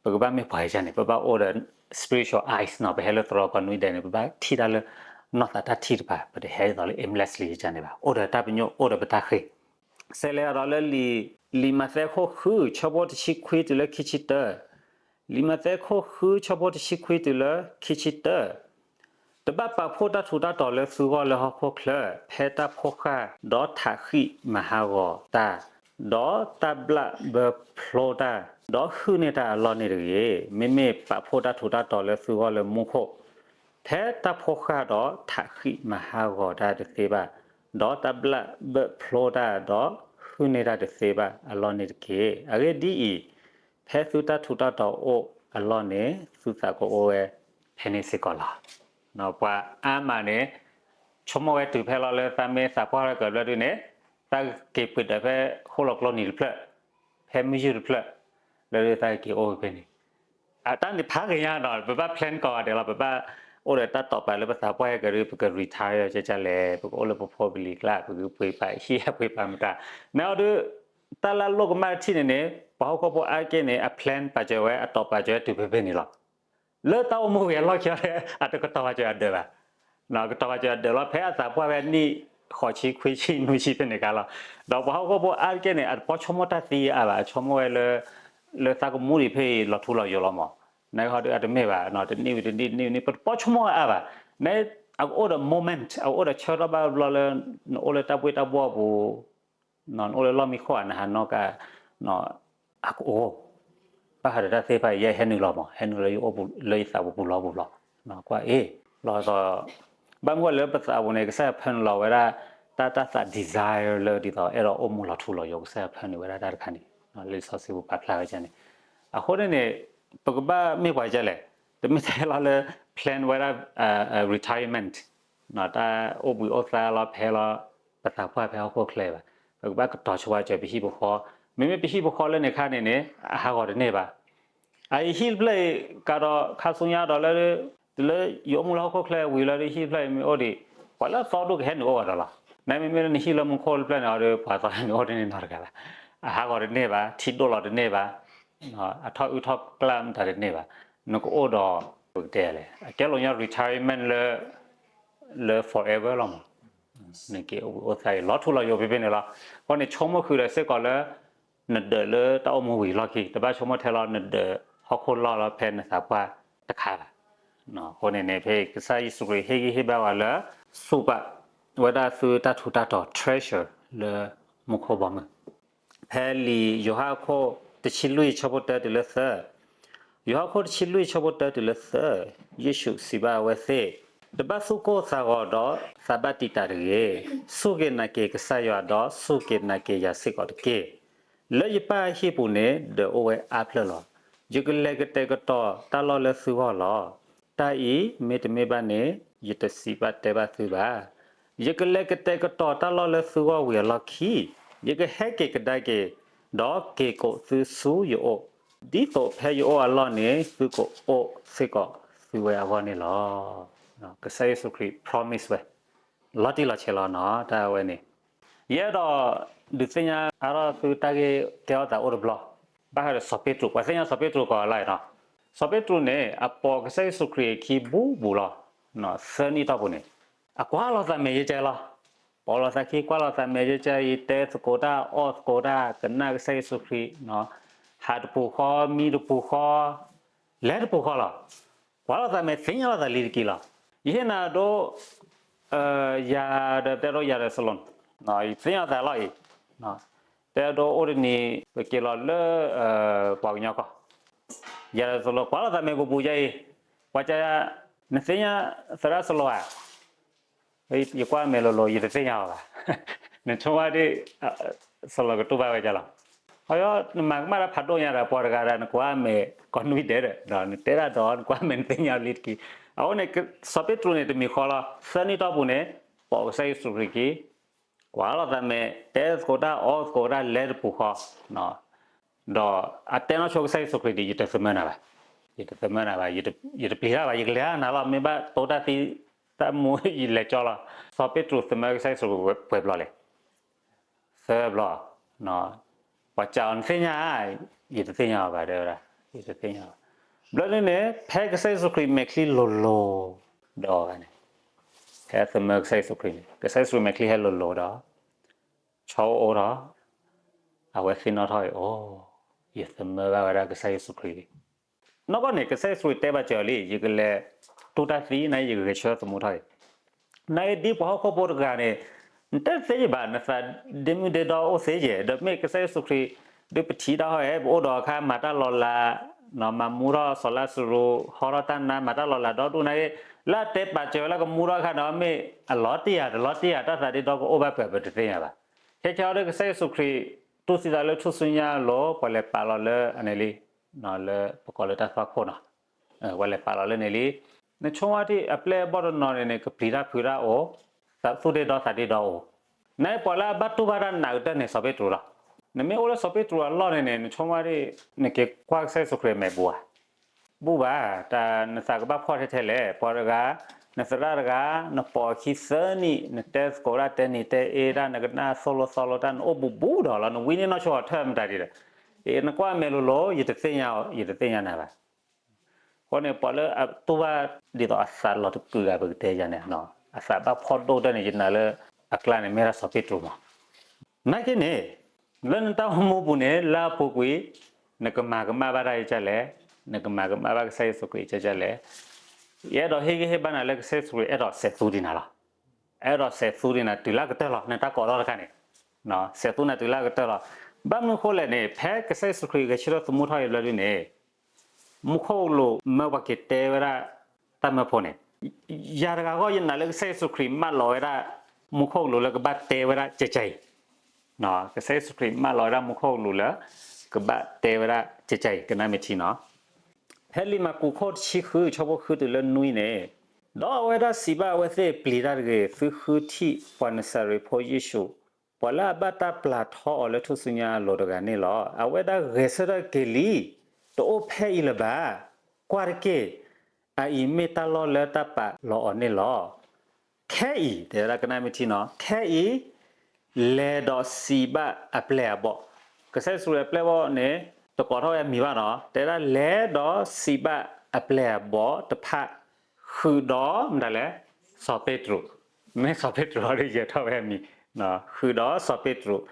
ပကဘၣ်မ့ၢ်ပှၤယါန့ၣ် ပဘၣ်အိၣ်ဒီး spiritual eyes နီၤ, ပဟဲလၢသရိာ်ကီးနွံဒဲးန့ၣ် ပဘၣ်ထံၣ်တၢ်လၢ နီၢ်သးတၢ်ထံၣ်တဖၣ်, ပတဟဲဒ်သိးလၢ aimlessly ယါန့ၣ်ဘၣ်, အိၣ်ဒီးတၢ်ပညိၣ် အိၣ်ဒီးပတၢ်ဃ့ၢ်. စဲးလဲၤဒီးလၢ လံာ်မးသဲခိၣ်ဃု ဆၢဖိတဆံခွံတုၤလၢခံဆံတၢ, လံာ်မးသဲခိၣ်ဃု ဆၢဖိတဆံခွံတုၤလၢခံဆံတၢ, တဘၣ်ပာ်ဖှိၣ်တၢ်ထူးတၢ်တီၤလၢသုဂီၢ်လၢဟီၣ်ခိၣ်ချၢ ဖဲတၢ်ဖီၣ်ဃာ် ဒီးထးဃံးမၤဟးဂီၤတၢ်, ဒီးတၢ်ဘျၣ်ဘၢဖျိတၢ်, ဒီးဟုၣ်န့ၢ်တၢ်အလီၢ်န့ၣ်တဂ့ၤ. မ့မ့ၢ်ပာ်ဖှိၣ်တၢ်ထူးတၢ်တီၤလၢသုဂီၢ်လၢမူခိၣ် ဖဲတၢ်ဖီၣ်ဃာ်ဒီးထးဃံးမၤဟးဂီၤတၢ်တသ့ဘၣ်, ဒီးတၢ်ဘျၣ်ဘၢဖျိတၢ် ဒီးဟုၣ်န့ၢ်တၢ်တသ့ဘၣ်အလီၢ်န့ၣ်တက့ၢ်. အဂ့ၢ်ဒ်အံၤ, ဖဲသုတၢ်ထူးတၢ်တီၤအိၣ်အလီၢ်န့ၣ် သုသးကအိၣ်ဝဲဖဲန့ၣ်စ့ၢ်ကီးလီၤ. ပှၤအါမးန့ၣ် ဆိကမိၣ်ဝဲတုၤဖဲလီၤလၢသးမ့ၢ်သးပှၢ်ဝဲကၢၤဘျၢဒုန့ၣ် သးက့ၤပှ့ၤဒၢးဖဲဃိၣ်လီၤကျိနံၤတဖျၢၣ်, ဖဲမုၢ်ယုၢ်တဖျၢၣ်, လၢသးက့ၤအိၣ်ဖဲန့ၣ် အတၢ်န့ၣ်ဖးဂ့ၤညါနီၤ, ပဘၣ် plan ကိးဂၤဒဲးလီၤ, ပဘၣ်အိၣ်ဒီးတၢ်တိာ်ပာ်လၢပသးပှၢ်ဟဲကၢၤဒု ပက retire ကဲကၢ်လဲၣ်, ပကအိၣ်လၢပဖိပလံၤကျါ, ပကပှ့ၤပာ်ဟံၣ်ပှ့ၤပာ်မတၤ, နအီၤဒု တၢ်လၢအလိၣ်ကမၣ်တထံၣ်န့ၣ်န့ၣ် ပှၤဟီၣ်ခိၣ်ဖိအါတက့ၢ်န့ၣ် အ plan ပာ်စၢၤဝဲ အတိာ်ပာ်စၢၤဝဲတုၤဖဲဖဲန့ၣ်လီၤ. လၢတၢ်အိၣ်မူဝံၤအလီၢ်ခံအီၤ အတကတိၤပာ်စၢၤအဒၢးဘၣ် ကတိၤပာ်စၢၤအဒၢးလီၤ ဖဲအသးပှၢ်ဝဲနံၣ်ဃိးဆံခွံဆံနွံဆံဖဲန့ၣ်ခါလီၤ. ဒီးပှၤဟီၣ်ခိၣ်ဖိအါတက့ၢ်န့ၣ် အတပီၢ်ဆိကမိၣ်တၢ်သံအါဘၣ်, အဆိကမိၣ်ဝဲလၢ လၢသးကမူဒံးဖဲအံၤလီၤထူလီၤယိာ်လီၤမး, နဟီဒုအတမ့ၢ်ဘၣ်, တနံၣ်ဝံၤတနံၣ် တနံၣ်ဝံၤတနံၣ် ပတပီၢ်ဆိကမိၣ်အါဘၣ်, နအကအိၣ်ဒီး moment, အကအိၣ်ဒီးဆၢထီၣ်ဘၣ်ဘျီလၢ နအိၣ်လၢတၢ်ဘှ့ၣ်တၢ်ဘှီၣ်အပူၤ နအိၣ်လၢလီၢ်မံခိၣ်ဧါ နဟးနီၢ်ကါ အကအိၣ် ဘၣ်ဃးဒီးတၢ်သ့ၣ်တဖၣ်အံၤ ယဲဟဲနုာ်လီၤမး ဟဲနုာ်လၢယအိၣ်ပူၤလၢယသးပူၤပူၤလီၤပူၤလီၤ, ကွၢ်အ့ၣ် လီၤသိး ဘၣ်မနုၤလၢပသးပူၤန့ၣ် ကစၢ်ယွၤဖၢနုာ်လီၤဝဲဒၣ် တၢ်တၢ်သး desire လၢဒ်သိးအဲၣ်ဒိးအိၣ်မူလီၤထူလီၤယိာ် ကစၢ်ယွၤဖၢနုာ်ဝဲဒၣ်တၢ်တခါန့ၣ် လံာ်စီဆှံပူၤပာ်ဖျါဝဲန့ၣ်, အဃိန့ၣ်န့ၣ် ပကဘၣ်မ့ၢ်ပှၤကလဲၣ်, တမ့ၢ်ထဲလီၤလၢ plan ဝဲဒၣ် retirement တၢ်အိၣ်ဘှံးအိၣ်သါလီၤဖဲလီၤ ပသးပှၢ်ဖဲဟီၣ်ခိၣ်ချၢဘၣ်, ပကဘၣ်ကတီၤဆိပာ်စၢၤပဟံၣ်ပဃီ, မ့မ့ၢ်ပဟံၣ်ပဃီလၢန့ၣ်ခါန့ၣ်န့ၣ် အဟးဂီၤတန့ၢ်ဘၣ်, အအံၤဟံၣ်တဖျၢၣ်အံၤ ကးဒီးခါဆူညါဒီးလၢ တုၤလၢယအိၣ်မူလၢဟီၣ်ခိၣ်ချၢဝံၤလီၤဒီး ဟံၣ်တဖျၢၣ်အံၤမ့ၢ်အိၣ်ဒံး ပှၤလၢအသီဒိၣ်ကဟဲနုာ်အိၣ်ဂၤဒီးလီၤ, နမ့မ့ၢ်လၢနဟံၣ်လၢမူခိၣ်တဖျၢၣ်န့ၣ်အီၤဒီး ပှၤသီဟဲနုာ်အိၣ်တန့ၢ်နီတဂၤဘၣ်, အဟးဂီၤတန့ၢ်ဘၣ် ထံဒိၣ်လီၤတန့ၢ်ဘၣ် အထီၣ်အုၣ်ထီၣ်ကျၢ်မတၤတန့ၢ်ဘၣ်, နကအိၣ်ဒီး ပကတဲလဲၣ် အကဲလီၤညီ retirement လၢ လၢ forever လီၤမး, နက့ၤအိၣ်ဘှံးအိၣ်သါအံၤ လီၤထူလီၤယိာ်ဖဲဖဲန့ၣ်လီၤ, အဃိန့ၣ် ဆိကမိၣ်ဃုာ်ဒီးစ့ၢ်ကီးလၢ နဒၢးလၢတၢ်အိၣ်မူဝံၤလီၢ်ခံ တဘၣ်ဆိကမိၣ်ထဲလီၤ နဒၢးဟီၣ်ခိၣ်လီၢ်လီၤဖဲနသးပှၢ် တခါဘၣ်. အဃိန့ၣ်န့ၣ် ဖဲကစၢ်ယ့ၣ်ၡူးခရံာ်ဟ့ၣ်ဂံၢ်ဟ့ၣ်ဘါဝဲလၢ စူးပာ်ဝဲဒၣ်သုတၢ်ထူးတၢ်တီၤ treasure လၢမူခိၣ်ဘီမုၢ် ဖဲလံာ်ယိၤဟၣ်အခိၣ်တဆံလွံၢ်ဆၢဖိတၢတုၤလၢသၢ, ယိၤဟၣ်အခိၣ်တဆံလွံၢ်ဆၢဖိတၢတုၤလၢသၢ, ယ့ၣ်ၡူးစံးဘၣ်အဝဲသ့ၣ်, တဘၣ်သူၣ်ကိၢ်သးဂီၤဒီးသးဘၣ်တံာ်တာ်တဂ့ၤ, စူၢ်က့ၤနာ်က့ၤကစၢ်ယွၤဒီးစူၢ်က့ၤနာ်က့ၤယၤစ့ၢ်ကီးတက့ၢ်. လၢယပၢ်အဟံၣ်ပူၤန့ၣ် ဒုးအိၣ်ဝဲအါဖျၢၣ်လီၤ. ယကလဲၤကတဲာ်ကတီၤတၢ်လီၢ်လၢသုဂီၢ်လီၤ. တၢ်အံၤမ့တမ့ၢ်ဘၣ်န့ၣ် ယတစံးဘၣ်တဲဘၣ်သုဘၣ်. ယကလဲၤကတဲာ်ကတီၤတၢ်လီၢ်လၢသုဂီၢ်ဝံၤအလီၢ်ခံ, ယကဟဲက့ၤကဒါက့ၤ, ဒီးက့ၤကိးသုဆူယအိၣ်, ဒ်သိးဖဲယအိၣ်အလီၢ်န့ၣ် သုကအိၣ်စ့ၢ်ကီးသုဝဲအဂီၢ်န့ၣ်လီၤ. ကစၢ်ယ့ၣ်ၡူးခရံာ် promise ဝဲ လီၤတံၢ်လီၤဆဲးလီၤနီၤ တၢ်ဝဲန့ၣ်. ယအဲၣ်ဒိးဒုးသ့ၣ်ညါအါထီၣ်သုတၢ်ဂ့ၢ်ကဲထီၣ်သးအိၣ်တဘျီ, ဘၣ်ဃးဒီးစီၤပ့းတရူး, ပှၤသ့ၣ်ညါစီၤပ့းတရူးကိးဂၤလီၤနီၤ. စီၤပ့းတရူးန့ၣ် အပိာ်ကစၢ်ယ့ၣ်ၡူးခရံာ်အခံဘူးဘူးလီၤ, သၢနံၣ်တီၢ်ပူၤန့ၣ် အကွၢ်လိာ်သးမဲာ်ယဲကဲလီၤ. ပိာ်လိာ်သးခံ ကွၢ်လိာ်သးမဲာ်ယဲကဲအံၤ တဲသကိးတၢ် အီၣ်သကိးတၢ် ကနၣ်ကစၢ်ယ့ၣ်ၡူးခရံာ်, ဟးတပူၤဃီ မံတပူၤဃီ လဲၤတပူၤဃီလီၤ. ကွၢ်လိာ်သးမဲာ် သ့ၣ်ညါလိာ်သးလံတက့ၢ်လီၤ. ယဟ့ၣ်နၤဒိ ယၤဒီး တဲဒိ ယၤဒီးစလိၤ, ယသ့ၣ်ညါလိာ်သးလီၤအံၤ, တဲဒိ အိၣ်တနံၤ ပက့ၤလီၤလၢ ပှၤကညီကီၢ်, ယၤဒီးစလိၤ ကွၢ်လိာ်သးမဲာ်ဘူးဘူးယဲအံၤ, ပှၤက နသ့ၣ်ညါသရၣ်စလိၤဧါ. ယကွၢ်မဲာ်လိၤလိၤ ယတသ့ၣ်ညါအီၤဘၣ်. နဆိကမိၣ်ဒ် စလိၤကတူၢ်ဘၣ်ဝဲဒ်လဲၣ်. ဟီယီ နမၤကမၣ်တၢ်ဖးဒိၣ်ညါဒီး ပှၤတဂၤဒီး နကွၢ်မဲာ်ကိးနွံဒဲးဒီး နတဲဒၣ်ဒီး နကွၢ်မဲာ်နသ့ၣ်ညါလံတက့ၢ်. အဃိန့ၣ် စီၤပ့းတရူးန့ၣ် တမံၤဃီလီၤ သၢနံၣ်တီၢ်ပူၤန့ၣ် ပိာ်ကစၢ်ယ့ၣ်ၡူးခရံာ်ခံ, ကွၢ်လိာ်သးမဲာ် တဲသကိးတၢ် အီၣ်သကိးတၢ် လဲၤတပူၤဃီ ဒီးအတဲနီၣ်ဆိကစၢ်ယ့ၣ်ၡူးခရံာ်ဒီး ယတသမၢနၤဘၣ်, ယတသမၢနၤဘၣ်, ယတပျံၤတၢ်ဘၣ်, ယကလဲၤနၤလီၤ, မ့ၢ်ဘၣ်တိတၢ်သံတၢ်မူ ယလဲၤကၠီလီၤ. စီၤပ့းတရူးသမၢကစၢ်ယ့ၣ်ၡူးခရံာ်ပှဲၤဘျီလဲၣ်, သၢဘျီ, ပှၤစံးအီၤ နသ့ၣ်ညါဧါ, ယတသ့ၣ်ညါအီၤဘၣ် တဲဝဲဒၣ်, ယတသ့ၣ်ညါဘၣ်. ဘျီဒ်န့ၣ် ဖဲကစၢ်ယ့ၣ်ၡူးခရံာ်မဲာ်ချံလိၤလိၤဒီးန့ၣ်, ဖဲသမၢကစၢ်ယ့ၣ်ၡူးခရံာ်န့ၣ် ကစၢ်ယ့ၣ်ၡူးခရံာ်မဲာ်ချံဟဲလိၤလိၤဒီး ဆီအိၣ်ဒီး အဝဲသ့ၣ်နီၣ်ထီၣ်အံၤ အိ ယသမၢဘၣ်ဝဲဒၣ်ကစၢ်ယ့ၣ်ၡူးခရံာ်လံ. နီၢ်ကီၢ်န့ၣ် ကစၢ်ယ့ၣ်ၡူးခရံာ်တဲဘၣ်စၢၤလံ ယကလဲၤတူၢ်တၢ်သံ နာ်က့ ယကဂဲၤဆၢထၢၣ်သမူထီၣ်အံၤ, နာ်က့ ဒ်ပှၤဟီၣ်ခိၣ်ဖိတဂၤန့ၣ် နတဲသ့ယဘၣ် နသးဒ့မုၣ်ဒ့ဒီအိၣ်သ့ယဲၢ် ဒီးမ့ၢ်ကစၢ်ယ့ၣ်ၡူးခရံာ် ဒုးပထံၣ်တၢ်ဟီၣ်ဧဲ ပအိၣ်ဒီးအခါ မၤတၢ်လီၤလး, မၤမူထီၣ်စီၤလါစရူး ဟီထီၣ်တၢ်နါ မၤတၢ်လီၤလးဒီဒူၣ် နာ်က့ လၢအတဲပာ်စၢၤဝဲလၢကမူထီၣ်အခါဒီး မ့ၢ်အလီၤတံၢ်ဧါ တလီၤတံၢ်ဧါ တၢ်သးဒ့ဒီကအိၣ်ဘၣ်ပှဲၤ ပတသ့ၣ်ညါဘၣ်. ခဲခဲအံၤဒီး ကစၢ်ယ့ၣ်ၡူးခရံာ် တူၢ်သံသးလၢထူၣ်စုညါအလိၤ ပှၤလဲၤပာ်လီၤလၢအန့ၣ်လံ, လၢပကိးလၢတၢ်သွၣ်ခိၣ်နီၤ, ပှၤလဲၤပာ်လီၤလၢန့ၣ်လံ. နဆိကမိၣ်ထံၣ်အပျဲၢ်အဘီၣ်တနီၤန့ၣ်န့ၣ် ကပျံၤတၢ်ဖုးတၢ်အိၣ်, သူၣ်ဒ့ဒီသးဒ့ဒီအိၣ်, နာ်က့ ပှၤလၢအဘၣ်တူၢ်ဘၣ်တၢ်နာ်ကတၢၢ်န့ၣ် စီၤပ့းတရူးလီၤ. နမ့ၢ်အိၣ်လၢစီၤပ့းတရူးအလီၢ်န့ၣ်န့ၣ် နဆိကမိၣ်ထံၣ် နက့ၤကွၢ်ကစၢ်ယ့ၣ်ၡူးခရံာ်အမဲာ်ဘူးဧါ, ဘူးဘၣ်, တၢ်နသးကဘၣ်ဖှီၣ်ထဲထဲလဲၣ်, ပှၤတဂၤ, နသရၣ်တဂၤ, နပိာ်အခံသၢနံၣ်, နတဲသကိးတၢ် တဲနံၤတဲအ့တၢ်, နကနၣ်သိၣ်လိသီလိတၢ်, နအိၣ်ဘူးဘူးဒီးလီၤ, နဝံန့ၢ်နီၢ်ဆိအီၤထၢၣ်မတၤဒံးဒီး, အ့ နကွၢ်မဲာ်လိၤလိၤ ယတသ့ၣ်ညါ, ယတသ့ၣ်ညါနၤဘၣ်. အဃိန့ၣ် ပှၤလၢအတူၢ်ဘၣ်ဒ်သိးအသးလီၤတကုာ်ဂၤ ပကတဲယၤန့ၣ်, အသးဘၣ်ဖှီၣ်ဒိၣ်တၢ်န့ၣ် ယနာ်လၢအကျါန့ၣ် မ့ၢ်ဒၣ်စီၤပ့းတရူးမး. နာ်က့န့ၣ်, လၢနတၢ်အိၣ်မူပူၤန့ၣ် လၢအပူၤကွံာ်, နကမၤကမၣ်ဘၣ်တၢ်အံၤဒ်လဲၣ်, နကမၤကမၣ်ဘၣ်ကစၢ်ယ့ၣ်ၡူးခရံာ်အံၤဒ်လဲၣ်. ယအဲၣ်ဒိးဟ့ၣ်ဂံၢ်ဟ့ၣ်ဘါနၤလၢကစၢ်ယ့ၣ်ၡူးခရံာ်အဲၣ်ဒိးစဲးသူဒံးနၤလီၤ. အဲၣ်ဒိးစဲးသူဒံးနၤတုၤလၢအကတၢၢ်လီၤ, နတၢ်ကိးထီၣ်တခါန့ၣ်, စဲးသူနၤတုၤလၢအကတၢၢ်လီၤ. ဘၣ်မနုၤဃိလဲၣ်န့ၣ် ဖဲကစၢ်ယ့ၣ်ၡူးခရံာ်ဂဲၤဆၢထၢၣ်သမူထီၣ်အံၤဘျီဒ်န့ၣ်, မူခိၣ်ကလူးမၢပှၤက့ၤတဲဝဲဒၣ်တၢ်မၢဖိန့ၣ်, ယၤတဂၤဂီၢ်ယနာ်လၢကစၢ်ယ့ၣ်ၡူးခရံာ်မၢလီၤဝဲဒၣ် မူခိၣ်ကလူးလၢကဘၣ်တဲဝဲဒၣ်ကဲကဲအံၤ, ကစၢ်ယ့ၣ်ၡူးခရံာ်မၢလီၤဝဲဒၣ်မူခိၣ်ကလူးလၢ ကဘၣ်တဲဝဲဒၣ်ကဲကဲအံၤ ကနၣ်မ့ၢ်ထံနီၤ. ဖဲလံာ်မၢ်ကူးခိၣ်တဆံဃု ဆၢဖိဃုတုၤလၢနွံန့ၣ်, ဒီးအဝဲဒၣ်စံးဘၣ်အဝဲသ့ၣ် ပျံၤတၢ်တဂ့ၤ, သုဃုထံၣ်ပှၤနစၤရ့းဖိယ့ၣ်ၡူး, ပှၤလၢအဘၣ်တၢ်ပျၢ်ထီအီၤလၢထူၣ်စုညါအလိၤတဂၤန့ၣ်လီၤ. အဝဲဒၣ်ဂဲၤဆၢထၢၣ်က့ၤလံ, တအိၣ်ဖဲအံၤလၢၤဘၣ်. ကွၢ်တက့ၢ်, အအံၤမ့ၢ်တၢ်လီၢ်လၢတၢ်ပာ်လီၤအီၤန့ၣ်လီၤ. ခဲအံၤ, တဲဝဲဒၣ်ကနၣ်မ့ၢ်ထံနီၤ, ခဲအံၤ လဲၤဒီးစံးဘၣ်အပျဲၢ်အဘီၣ်, ကစၢ်ယ့ၣ်ၡူးခရံာ်အပျဲၢ်အဘီၣ်န့ၣ် တကိးထီၣ်ဝဲအမံၤဘၣ်နီၤ, တဲဒၣ်လဲၤဒီးစံးဘၣ်အပျဲၢ်အဘီၣ်တဖၣ် ဃုာ်ဒီးမတၤလဲၣ်, စီၤပ့းတရူး, မ့ၢ်စီၤပ့းတရူးဒီးယဲၤထီၣ်ဝဲအမံၤ, ဃုာ်ဒီးစီၤပ့းတရူး,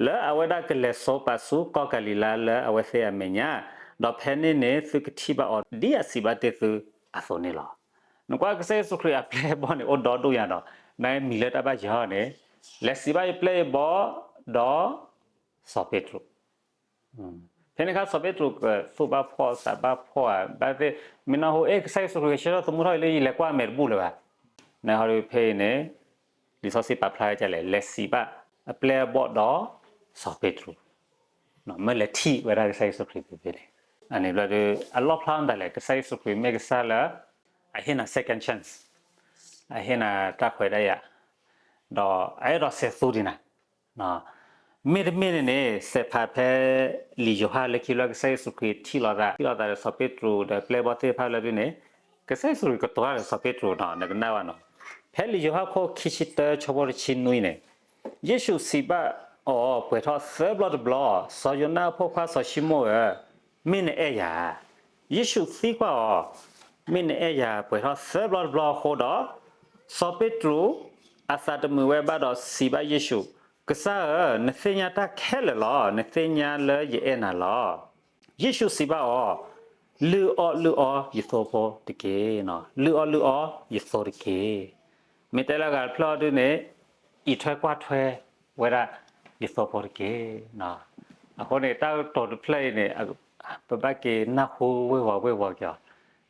လၢအဝဲဒၣ်ကလဲၤစိာ်ပာ်ဆူကီၢ်ကၤလံၤလါလၢအဝဲသ့ၣ်အမဲာ်ညါ, ဒီးဖဲန့ၣ်န့ၣ် သုကထံၣ်ဘၣ်အီၤဒ်အစံးဘၣ်တ့ၢ်သုအသိးန့ၣ်လီၤ. နကွၢ်ကစၢ်ယ့ၣ်ၡူးခရံာ်အပျဲၢ်အဘီၣ်န့ၣ် အိၣ်ဒီဒိၣ်ညါဒီး နမံၤလၢတၢ်ဘၣ်ယီၤန့ၣ် လဲၤစံးဘၣ်ယပျဲၢ်ယဘီၣ် ဒီး စီၤပ့းတရူး ဖဲန့ၣ်အခါ စီၤပ့းတရူးကသူၣ်ဘၣ်ဖှီၣ်သးဘၣ်ဖှီၣ်ဧါ ဘၣ်သ့ၣ် မ့ၢ်နၢ်ဟူ အဲ ကစၢ်ယ့ၣ်ၡူးခရံာ်ကဆှၢထီၣ်သမူထီၣ်အံၤလၢ ယလဲၤကွၢ်အမဲာ်တဘူၣ်လၢၤဘၣ်. နဟီဒုးဖဲအံၤန့ၣ် လံာ်စီဆှံပာ်ဖျါဝဲဒ်လဲၣ်, လဲၤစံးဘၣ်အပျဲၢ်အဘီၣ်ဒီးစီၤပ့းတရူး, မ့ၢ်လဲၤထံၣ်ဝဲဒၣ်ကစၢ်ယ့ၣ်ၡူးခရံာ်ဖဲဖဲန့ၣ်. အန့ၣ်ဘျီဒုး အလီၣ်ဖျါမတၤလဲၣ်, ကစၢ်ယ့ၣ်ၡူးခရံာ်မ့ၢ်ကစၢ်လၢ အဟ့ၣ်နၤ second chance, အဟ့ၣ်နၤတၢ်ခွဲးတၢ်ယာ်, ဒီးအအဲၣ်ဒိးစဲးသူဒံးနၤ မ့တမ့ၢ်န့ၣ်န့ၣ် စဲးဖးဖဲ လံာ်ယိၤဟၣ်လၢခံလၢကစၢ်ယ့ၣ်ၡူးခရံာ်ထံၣ်လိာ်သး, ထံၣ်လိာ်သးဒီးစီၤပ့းတရူးဒီးပျဲၢ်ဘီၣ်သ့ၣ်တဖၣ်လၢဒုန့ၣ်, ကစၢ်ယ့ၣ်ၡူးခရံာ်ကတိၤတၢ်ဒီးစီၤပ့းတရူးနီၤ, နကနၣ်ဘၣ်နီၤ. ဖဲလံာ်ယိၤဟၣ်ခိၣ်ခံဆံတၢ ဆၢဖိတဆံနွံန့ၣ်, ယ့ၣ်ၡူးစံးဘၣ်အီၤ ပှဲၤထီၣ်သၢဘျီတဘျီ, စီၤယိၤနါအဖိခွါစီၤၡံမိၣ်ဧၢ, မ့ၢ်နအဲၣ်ယၤဧါ. ယ့ၣ်ၡူးသံကွၢ်အီၤ, မ့ၢ်နအဲၣ်ယၤ ပှဲၤထီၣ်သၢဘျီတဘျီအဃိဒီး, စီၤပ့းတရူး အသးတမုာ်ဝဲဘၣ်ဒီးစံးဘၣ်ယ့ၣ်ၡူး, ကစၢ်ဧၢ, နသ့ၣ်ညါတၢ်ခဲလၢာ်လီၤ. နသ့ၣ်ညါလၢယအဲၣ်နၤလီၤ. ယ့ၣ်ၡူးစံးဘၣ်အီၤ, လုၢ်အီၣ်လုၢ်အီယသိဖိတက့ၢ်. လုၢ်အီၣ်လုၢ်အီယသိတက့ၢ်. မ့ၢ်တဲလၢအဂၤတဖျၢၣ်အီၤဒုန့ၣ်, အံးထွဲကွၢ်ထွဲဝဲဒၣ်ယသိဖိတက့ၢ်. အဃိန့ၣ် တၢ်ကတိၤတဖျၢၣ်အံၤန့ၣ် ပဘၣ်က့ၤနၢ်ဟူဝ့ၢ်ဝီၤဝ့ၢ်ဝီၤက့ၤအီၤ,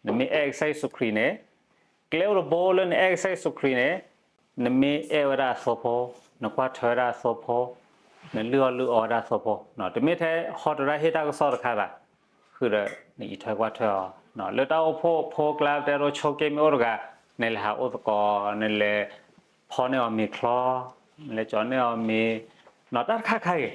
နမ့ၢ်အဲၣ်ကစၢ်ယ့ၣ်ၡူးခရံာ်န့ၣ်, ကျဲအိၣ်တဘိလၢနအဲၣ်ကစၢ်ယ့ၣ်ၡူးခရံာ်န့ၣ်, နမ့ၢ်အဲၣ်ဝဲဒၣ်အသိဖိ, နကွၢ်ထွဲဝဲဒၣ်အသိဖိ, နလုၢ်အီၣ်လုၢ်အီဝဲဒၣ်အသိဖိ, တမ့ၢ်ထဲဟီတရၢ်ဟ့ၣ်တၢ်ကစီၣ်တခါဘၣ်, ဃုာ်ဒီးနအံးထွဲကွၢ်ထွဲအီၤ, လၢတၢ်အိၣ်ဖှိၣ်ဖိကျါ ပတဲဒိဆိက့မ့ၢ်အိၣ်တဂၤ, နလဲၤဟးအိၣ်သကိး, နလဲၤဖီန့ၢ်အီၤမ့ၤချီ, နလဲၤကၠီၤန့ၢ်အီၤမ့ၤ, တၢ်တခါခါဂ့ၤ,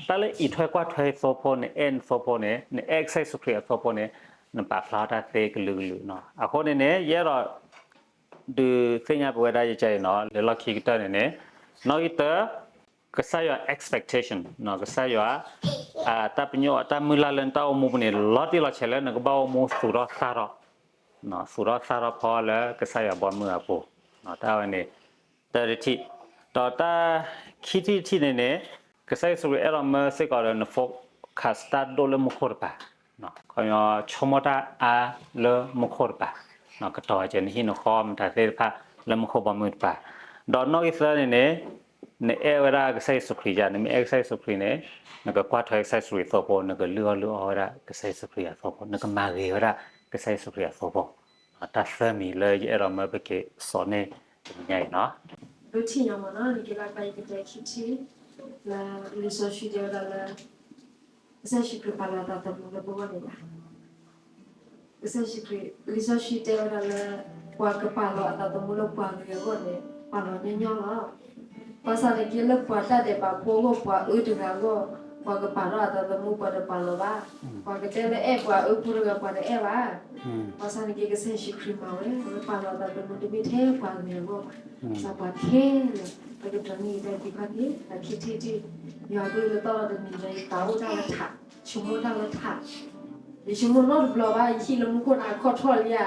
တၢ်လၢအံးထွဲကွၢ်ထွဲသိဖိ, နအဲၣ်နသိဖိန့ၣ်, နအဲၣ်ကစၢ်ယ့ၣ်ၡူးခရံာ်အသိဖိန့ၣ်, နပာ်ဖျါထီၣ်တၢ်သ့ကလုာ်ကလုာ်နီၤ. အဃိန့ၣ်န့ၣ် ယအဲၣ်ဒိး ဒုးသ့ၣ်ညါပဝဲဒၣ်ယကဲအံၤနီၤ, လၢလီၢ်ခံကတၢၢ်န့ၣ်န့ၣ်, နီၣ်ဂံၢ်တၢ, ကစၢ်ယွၤ expectation နီၤ, ကစၢ်ယွၤ တၢ်ပညိၣ်အတၢ်မုၢ်လၢ်လၢနတၢ်အိၣ်မူပူၤန့ၣ် လီၤတံၢ်လီၤဆဲးလၢနကဘၣ်အိၣ်မူသူၣ်ထီၣ်သၣ်ထီၣ်, သူၣ်ထီၣ်သၣ်ထီၣ်ဖီလၢကစၢ်ယွၤဘီမုၢ်အပူၤ, တၢ်ဝဲန့ၣ် တၢတထံၣ်, ဒီးတၢ်ခံထံၣ်တထံၣ်န့ၣ်န့ၣ်, ကစၢ်ယ့ၣ်ၡူးခရံာ်အဲၣ်ဒိးမၢစ့ၢ်ကီးဒီးန focus တၢ်ဒိၣ်လၢမူခိၣ်တပၤ, ခီပညီဆိကမိၣ်တၢ်အါလၢမူခိၣ်တပၤ, ကတီၤကဲနဟံၣ်နဃီမတၤသ့ၣ်တဖၣ်လၢမူခိၣ်ဘီမုၢ်တပၤ, ဒီးနီၣ်ဂံၢ်သၢန့ၣ်န့ၣ်, နအဲၣ်ဝဲဒၣ်ကစၢ်ယ့ၣ်ၡူးခရံာ်ယါ, နမ့ၢ်အဲၣ်ကစၢ်ယ့ၣ်ၡူးခရံာ်န့ၣ်, နကကွၢ်ထွဲကစၢ်ယ့ၣ်ၡူးခရံာ်အသိဖိ, နကလုၢ်အီၣ်လုၢ်အီဝဲဒၣ်ကစၢ်ယ့ၣ်ၡူးခရံာ်အသိဖိ, နကမၤဂ့ၤဝဲဒၣ်ကစၢ်ယ့ၣ်ၡူးခရံာ်အသိဖိ, တၢ်သၢမံၤလၢယအဲၣ်ဒိးမၢပက့ၤစိာ်န့ၢ်တနံၤညါအံၤနီၤ. ဒိထံၣ်ညါမ့ၢ်နီၤ, နက့ၤလၢပှၤယကတဲခံထံၣ်, လၢလံာ်စီဆှံတဲဝဲဒၣ်လၢ ကစၢ်ယ့ၣ်ၡူးခရံာ်ပာ်လီၤအသးသမူလၢပဂီၢ်န့ၣ်လီၤ. ကစၢ်ယ့ၣ်ၡူးခရံာ်, လံာ်စီဆှံတဲဝဲဒၣ်လၢ ပှၤကပာ်လီၤအသးသမူလၢပှၤဂၤအဂီၢ်န့ၣ် ပာ်လီၤညီညီလီၤ. ဘၣ်ဆၣ်န့ၣ်က့လၢပှၤတၢ်ဒဲးဘးဖိအဂီၢ် ပှၤအၢတဂၤအဂီၢ်, ပှၤကပာ်ထီၣ်အသးသမူ ပှၤတပာ်လီၤဘၣ်. ပှၤကတဲလၢအဲၣ်ပှၤအၢဖိတဂၤ ပှၤတအဲၣ်ဘၣ်. ဘၣ်ဆၣ်န့ၣ်က့ ကစၢ်ယ့ၣ်ၡူးခရံာ်မၤဝဲ, အဝဲပာ်လီၤအသးသမူတမ့ၢ်ထဲပှၤဂၤအဂီၢ်ဘၣ်, ဘၣ်ဆၣ်ပှၤခဲလၢာ်, ပကဒိးန့ၢ်တၢ်သံခီၣ်ထံး, ခံထံၣ်တထံၣ်, ယွၤအကလုၢ်လၢသီၣ်လီၤတနံၤညါအံၤ ယသးအိၣ်တၢ်လၢထး, ယဆိကမိၣ်တၢ်လၢထး ယဆိကမိၣ်နီတဘျီဘၣ်, ယဟံၣ်လၢမူခိၣ်န့ၣ် အခီၣ်ထီၣ်လံဧါ,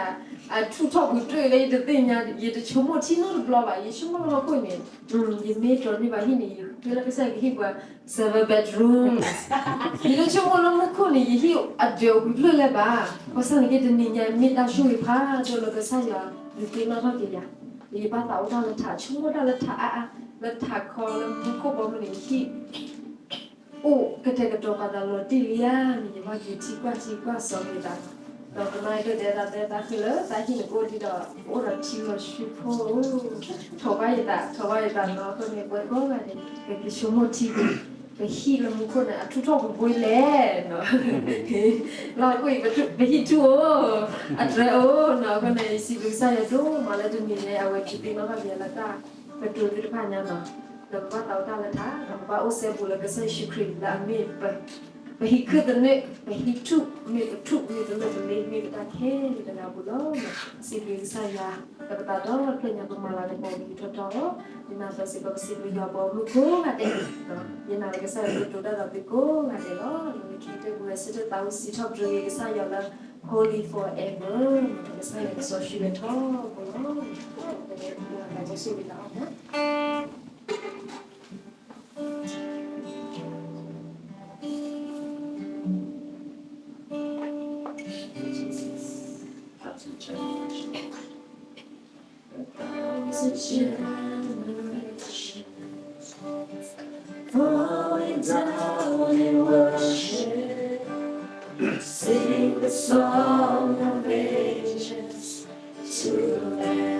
အထူၣ်ထီၣ်ပူၤတြိာ်လၢယတသ့ၣ်ညါ, ယတဆိကမိၣ်ထံနီတဘျီဘၣ်, ယဆိကမိၣ်လၢဟီၣ်ခိၣ်န့ၣ်, ယမ့ၢ်ဒိးန့ၢ်ဘၣ်ဟံၣ်န့ၣ် ယဃုလၢကစၢ်ယွၤကဟ့ၣ်ပှၤ seven bedroom, ယတဆိကမိၣ်လၢမူခိၣ်န့ၣ် ယဟံၣ်အဒၢးအိၣ်ပူၤဖျၢၣ်လၢၤဘၣ်, ဘၣ်ဆၣ်န့ၣ်က့တနံၤညါ မ့ၢ်တၢ်ဆိၣ်ဂ့ၤဖးဒိၣ်လၢကစၢ်ယွၤ ဒုးသ့ၣ်နီၣ်ထီၣ်က့ၤယၤ, ယဘၣ်သးအိၣ်တၢ်လၢထး, ဆိကမိၣ်တၢ်လၢထးအါအါ, လၢထးခီလၢမူခိၣ်ဘီမုၢ်န့ၣ် ယဟံၣ် အိၣ်ကတဲာ်ကတီၤပာ်သးလီၤတံၢ်လံဧါန့ၣ် ယဘၣ်က့ၤထံၣ်ကွၢ်ထံကွၢ်စီၤက့ၤသး, ဒီးကမၤကတဲသးတဲသးဃုာ်လၢတၢ်ဟံၣ်န့ၣ် ကအိၣ်ဒံးဒီး အိၣ်ဒီးထံလီၤဆှုဖိ, ထိးဘၣ်ယသး, ထိးဘၣ်ယသးနီၤ, အဃိန့ၣ် ပှၤကိးဂၤန့ၣ် ပကဆိကမိၣ်ထံ, ပဟံၣ်လၢမူခိၣ်န့ၣ် အထူၣ်ထီၣ်ပူၤဘှ့လဲၣ်နီၤ, လၢဟီၣ်ခိၣ်အံၤ ပဟံၣ်ထူၣ်အိၣ်, အတြဲၤအိၣ်နီၤ, အဃိန့ၣ် ယစံးဘျုးကစၢ်ယွၤဒိၣ်မးလၢတနံၤညါအံၤ အဝဲဒုးသ့ၣ်နီၣ်ထီၣ်က့ၤယၤလၢတၢ် ကတိၤသ့ၣ်တဖၣ်ညါနီၤ, ဒီးပဘၣ်သးအိၣ်တၢ်လၢထး, ဒီးပဘၣ်အိၣ်စဲဘူးလၢကစၢ်ယ့ၣ်ၡူးခရံာ်လၢအမ့ၢ် ပဟံၣ်ခုၣ်သနၢၣ်, ပဟံၣ်ထူၣ်မ့ၢ်ပထူၣ်, မ့ၢ်ပလၢၢ်ပလ့, မ့ၢ်ပတၢ်ခဲလၢာ်တဂၤပူၤလီၤ. စံးဘျုးကစၢ်ယွၤ, ဒီးပသးဒီဖျၢၣ်ညါ ပမၤလၤကပီၤက့ၤထီထီလီၤ. ယနာ်သးစ့ၢ်ကီး ပစံးဘျုးယွၤပှၤမုၣ်ကိးဂၤဒဲး, ယနာ်လၢကစၢ်ယွၤကတိၤတၢ်ဒီးသုကိးဂၤဒဲးလီၤ. လၢခံကတၢၢ် ပဝဲဆၢထၢၣ်သးဝံၣ်စံးထီၣ်ပတြၢၤက့ၤကစၢ်ယွၤလၢ Holy Forever, ကစၢ်ယွၤကစီဆှံဝဲထီဘိလီၤ. ပကဆိၣ်ဂ့ၤတၢ်အီၣ်မး. Thousand generations falling down in worship, sing the song of ages to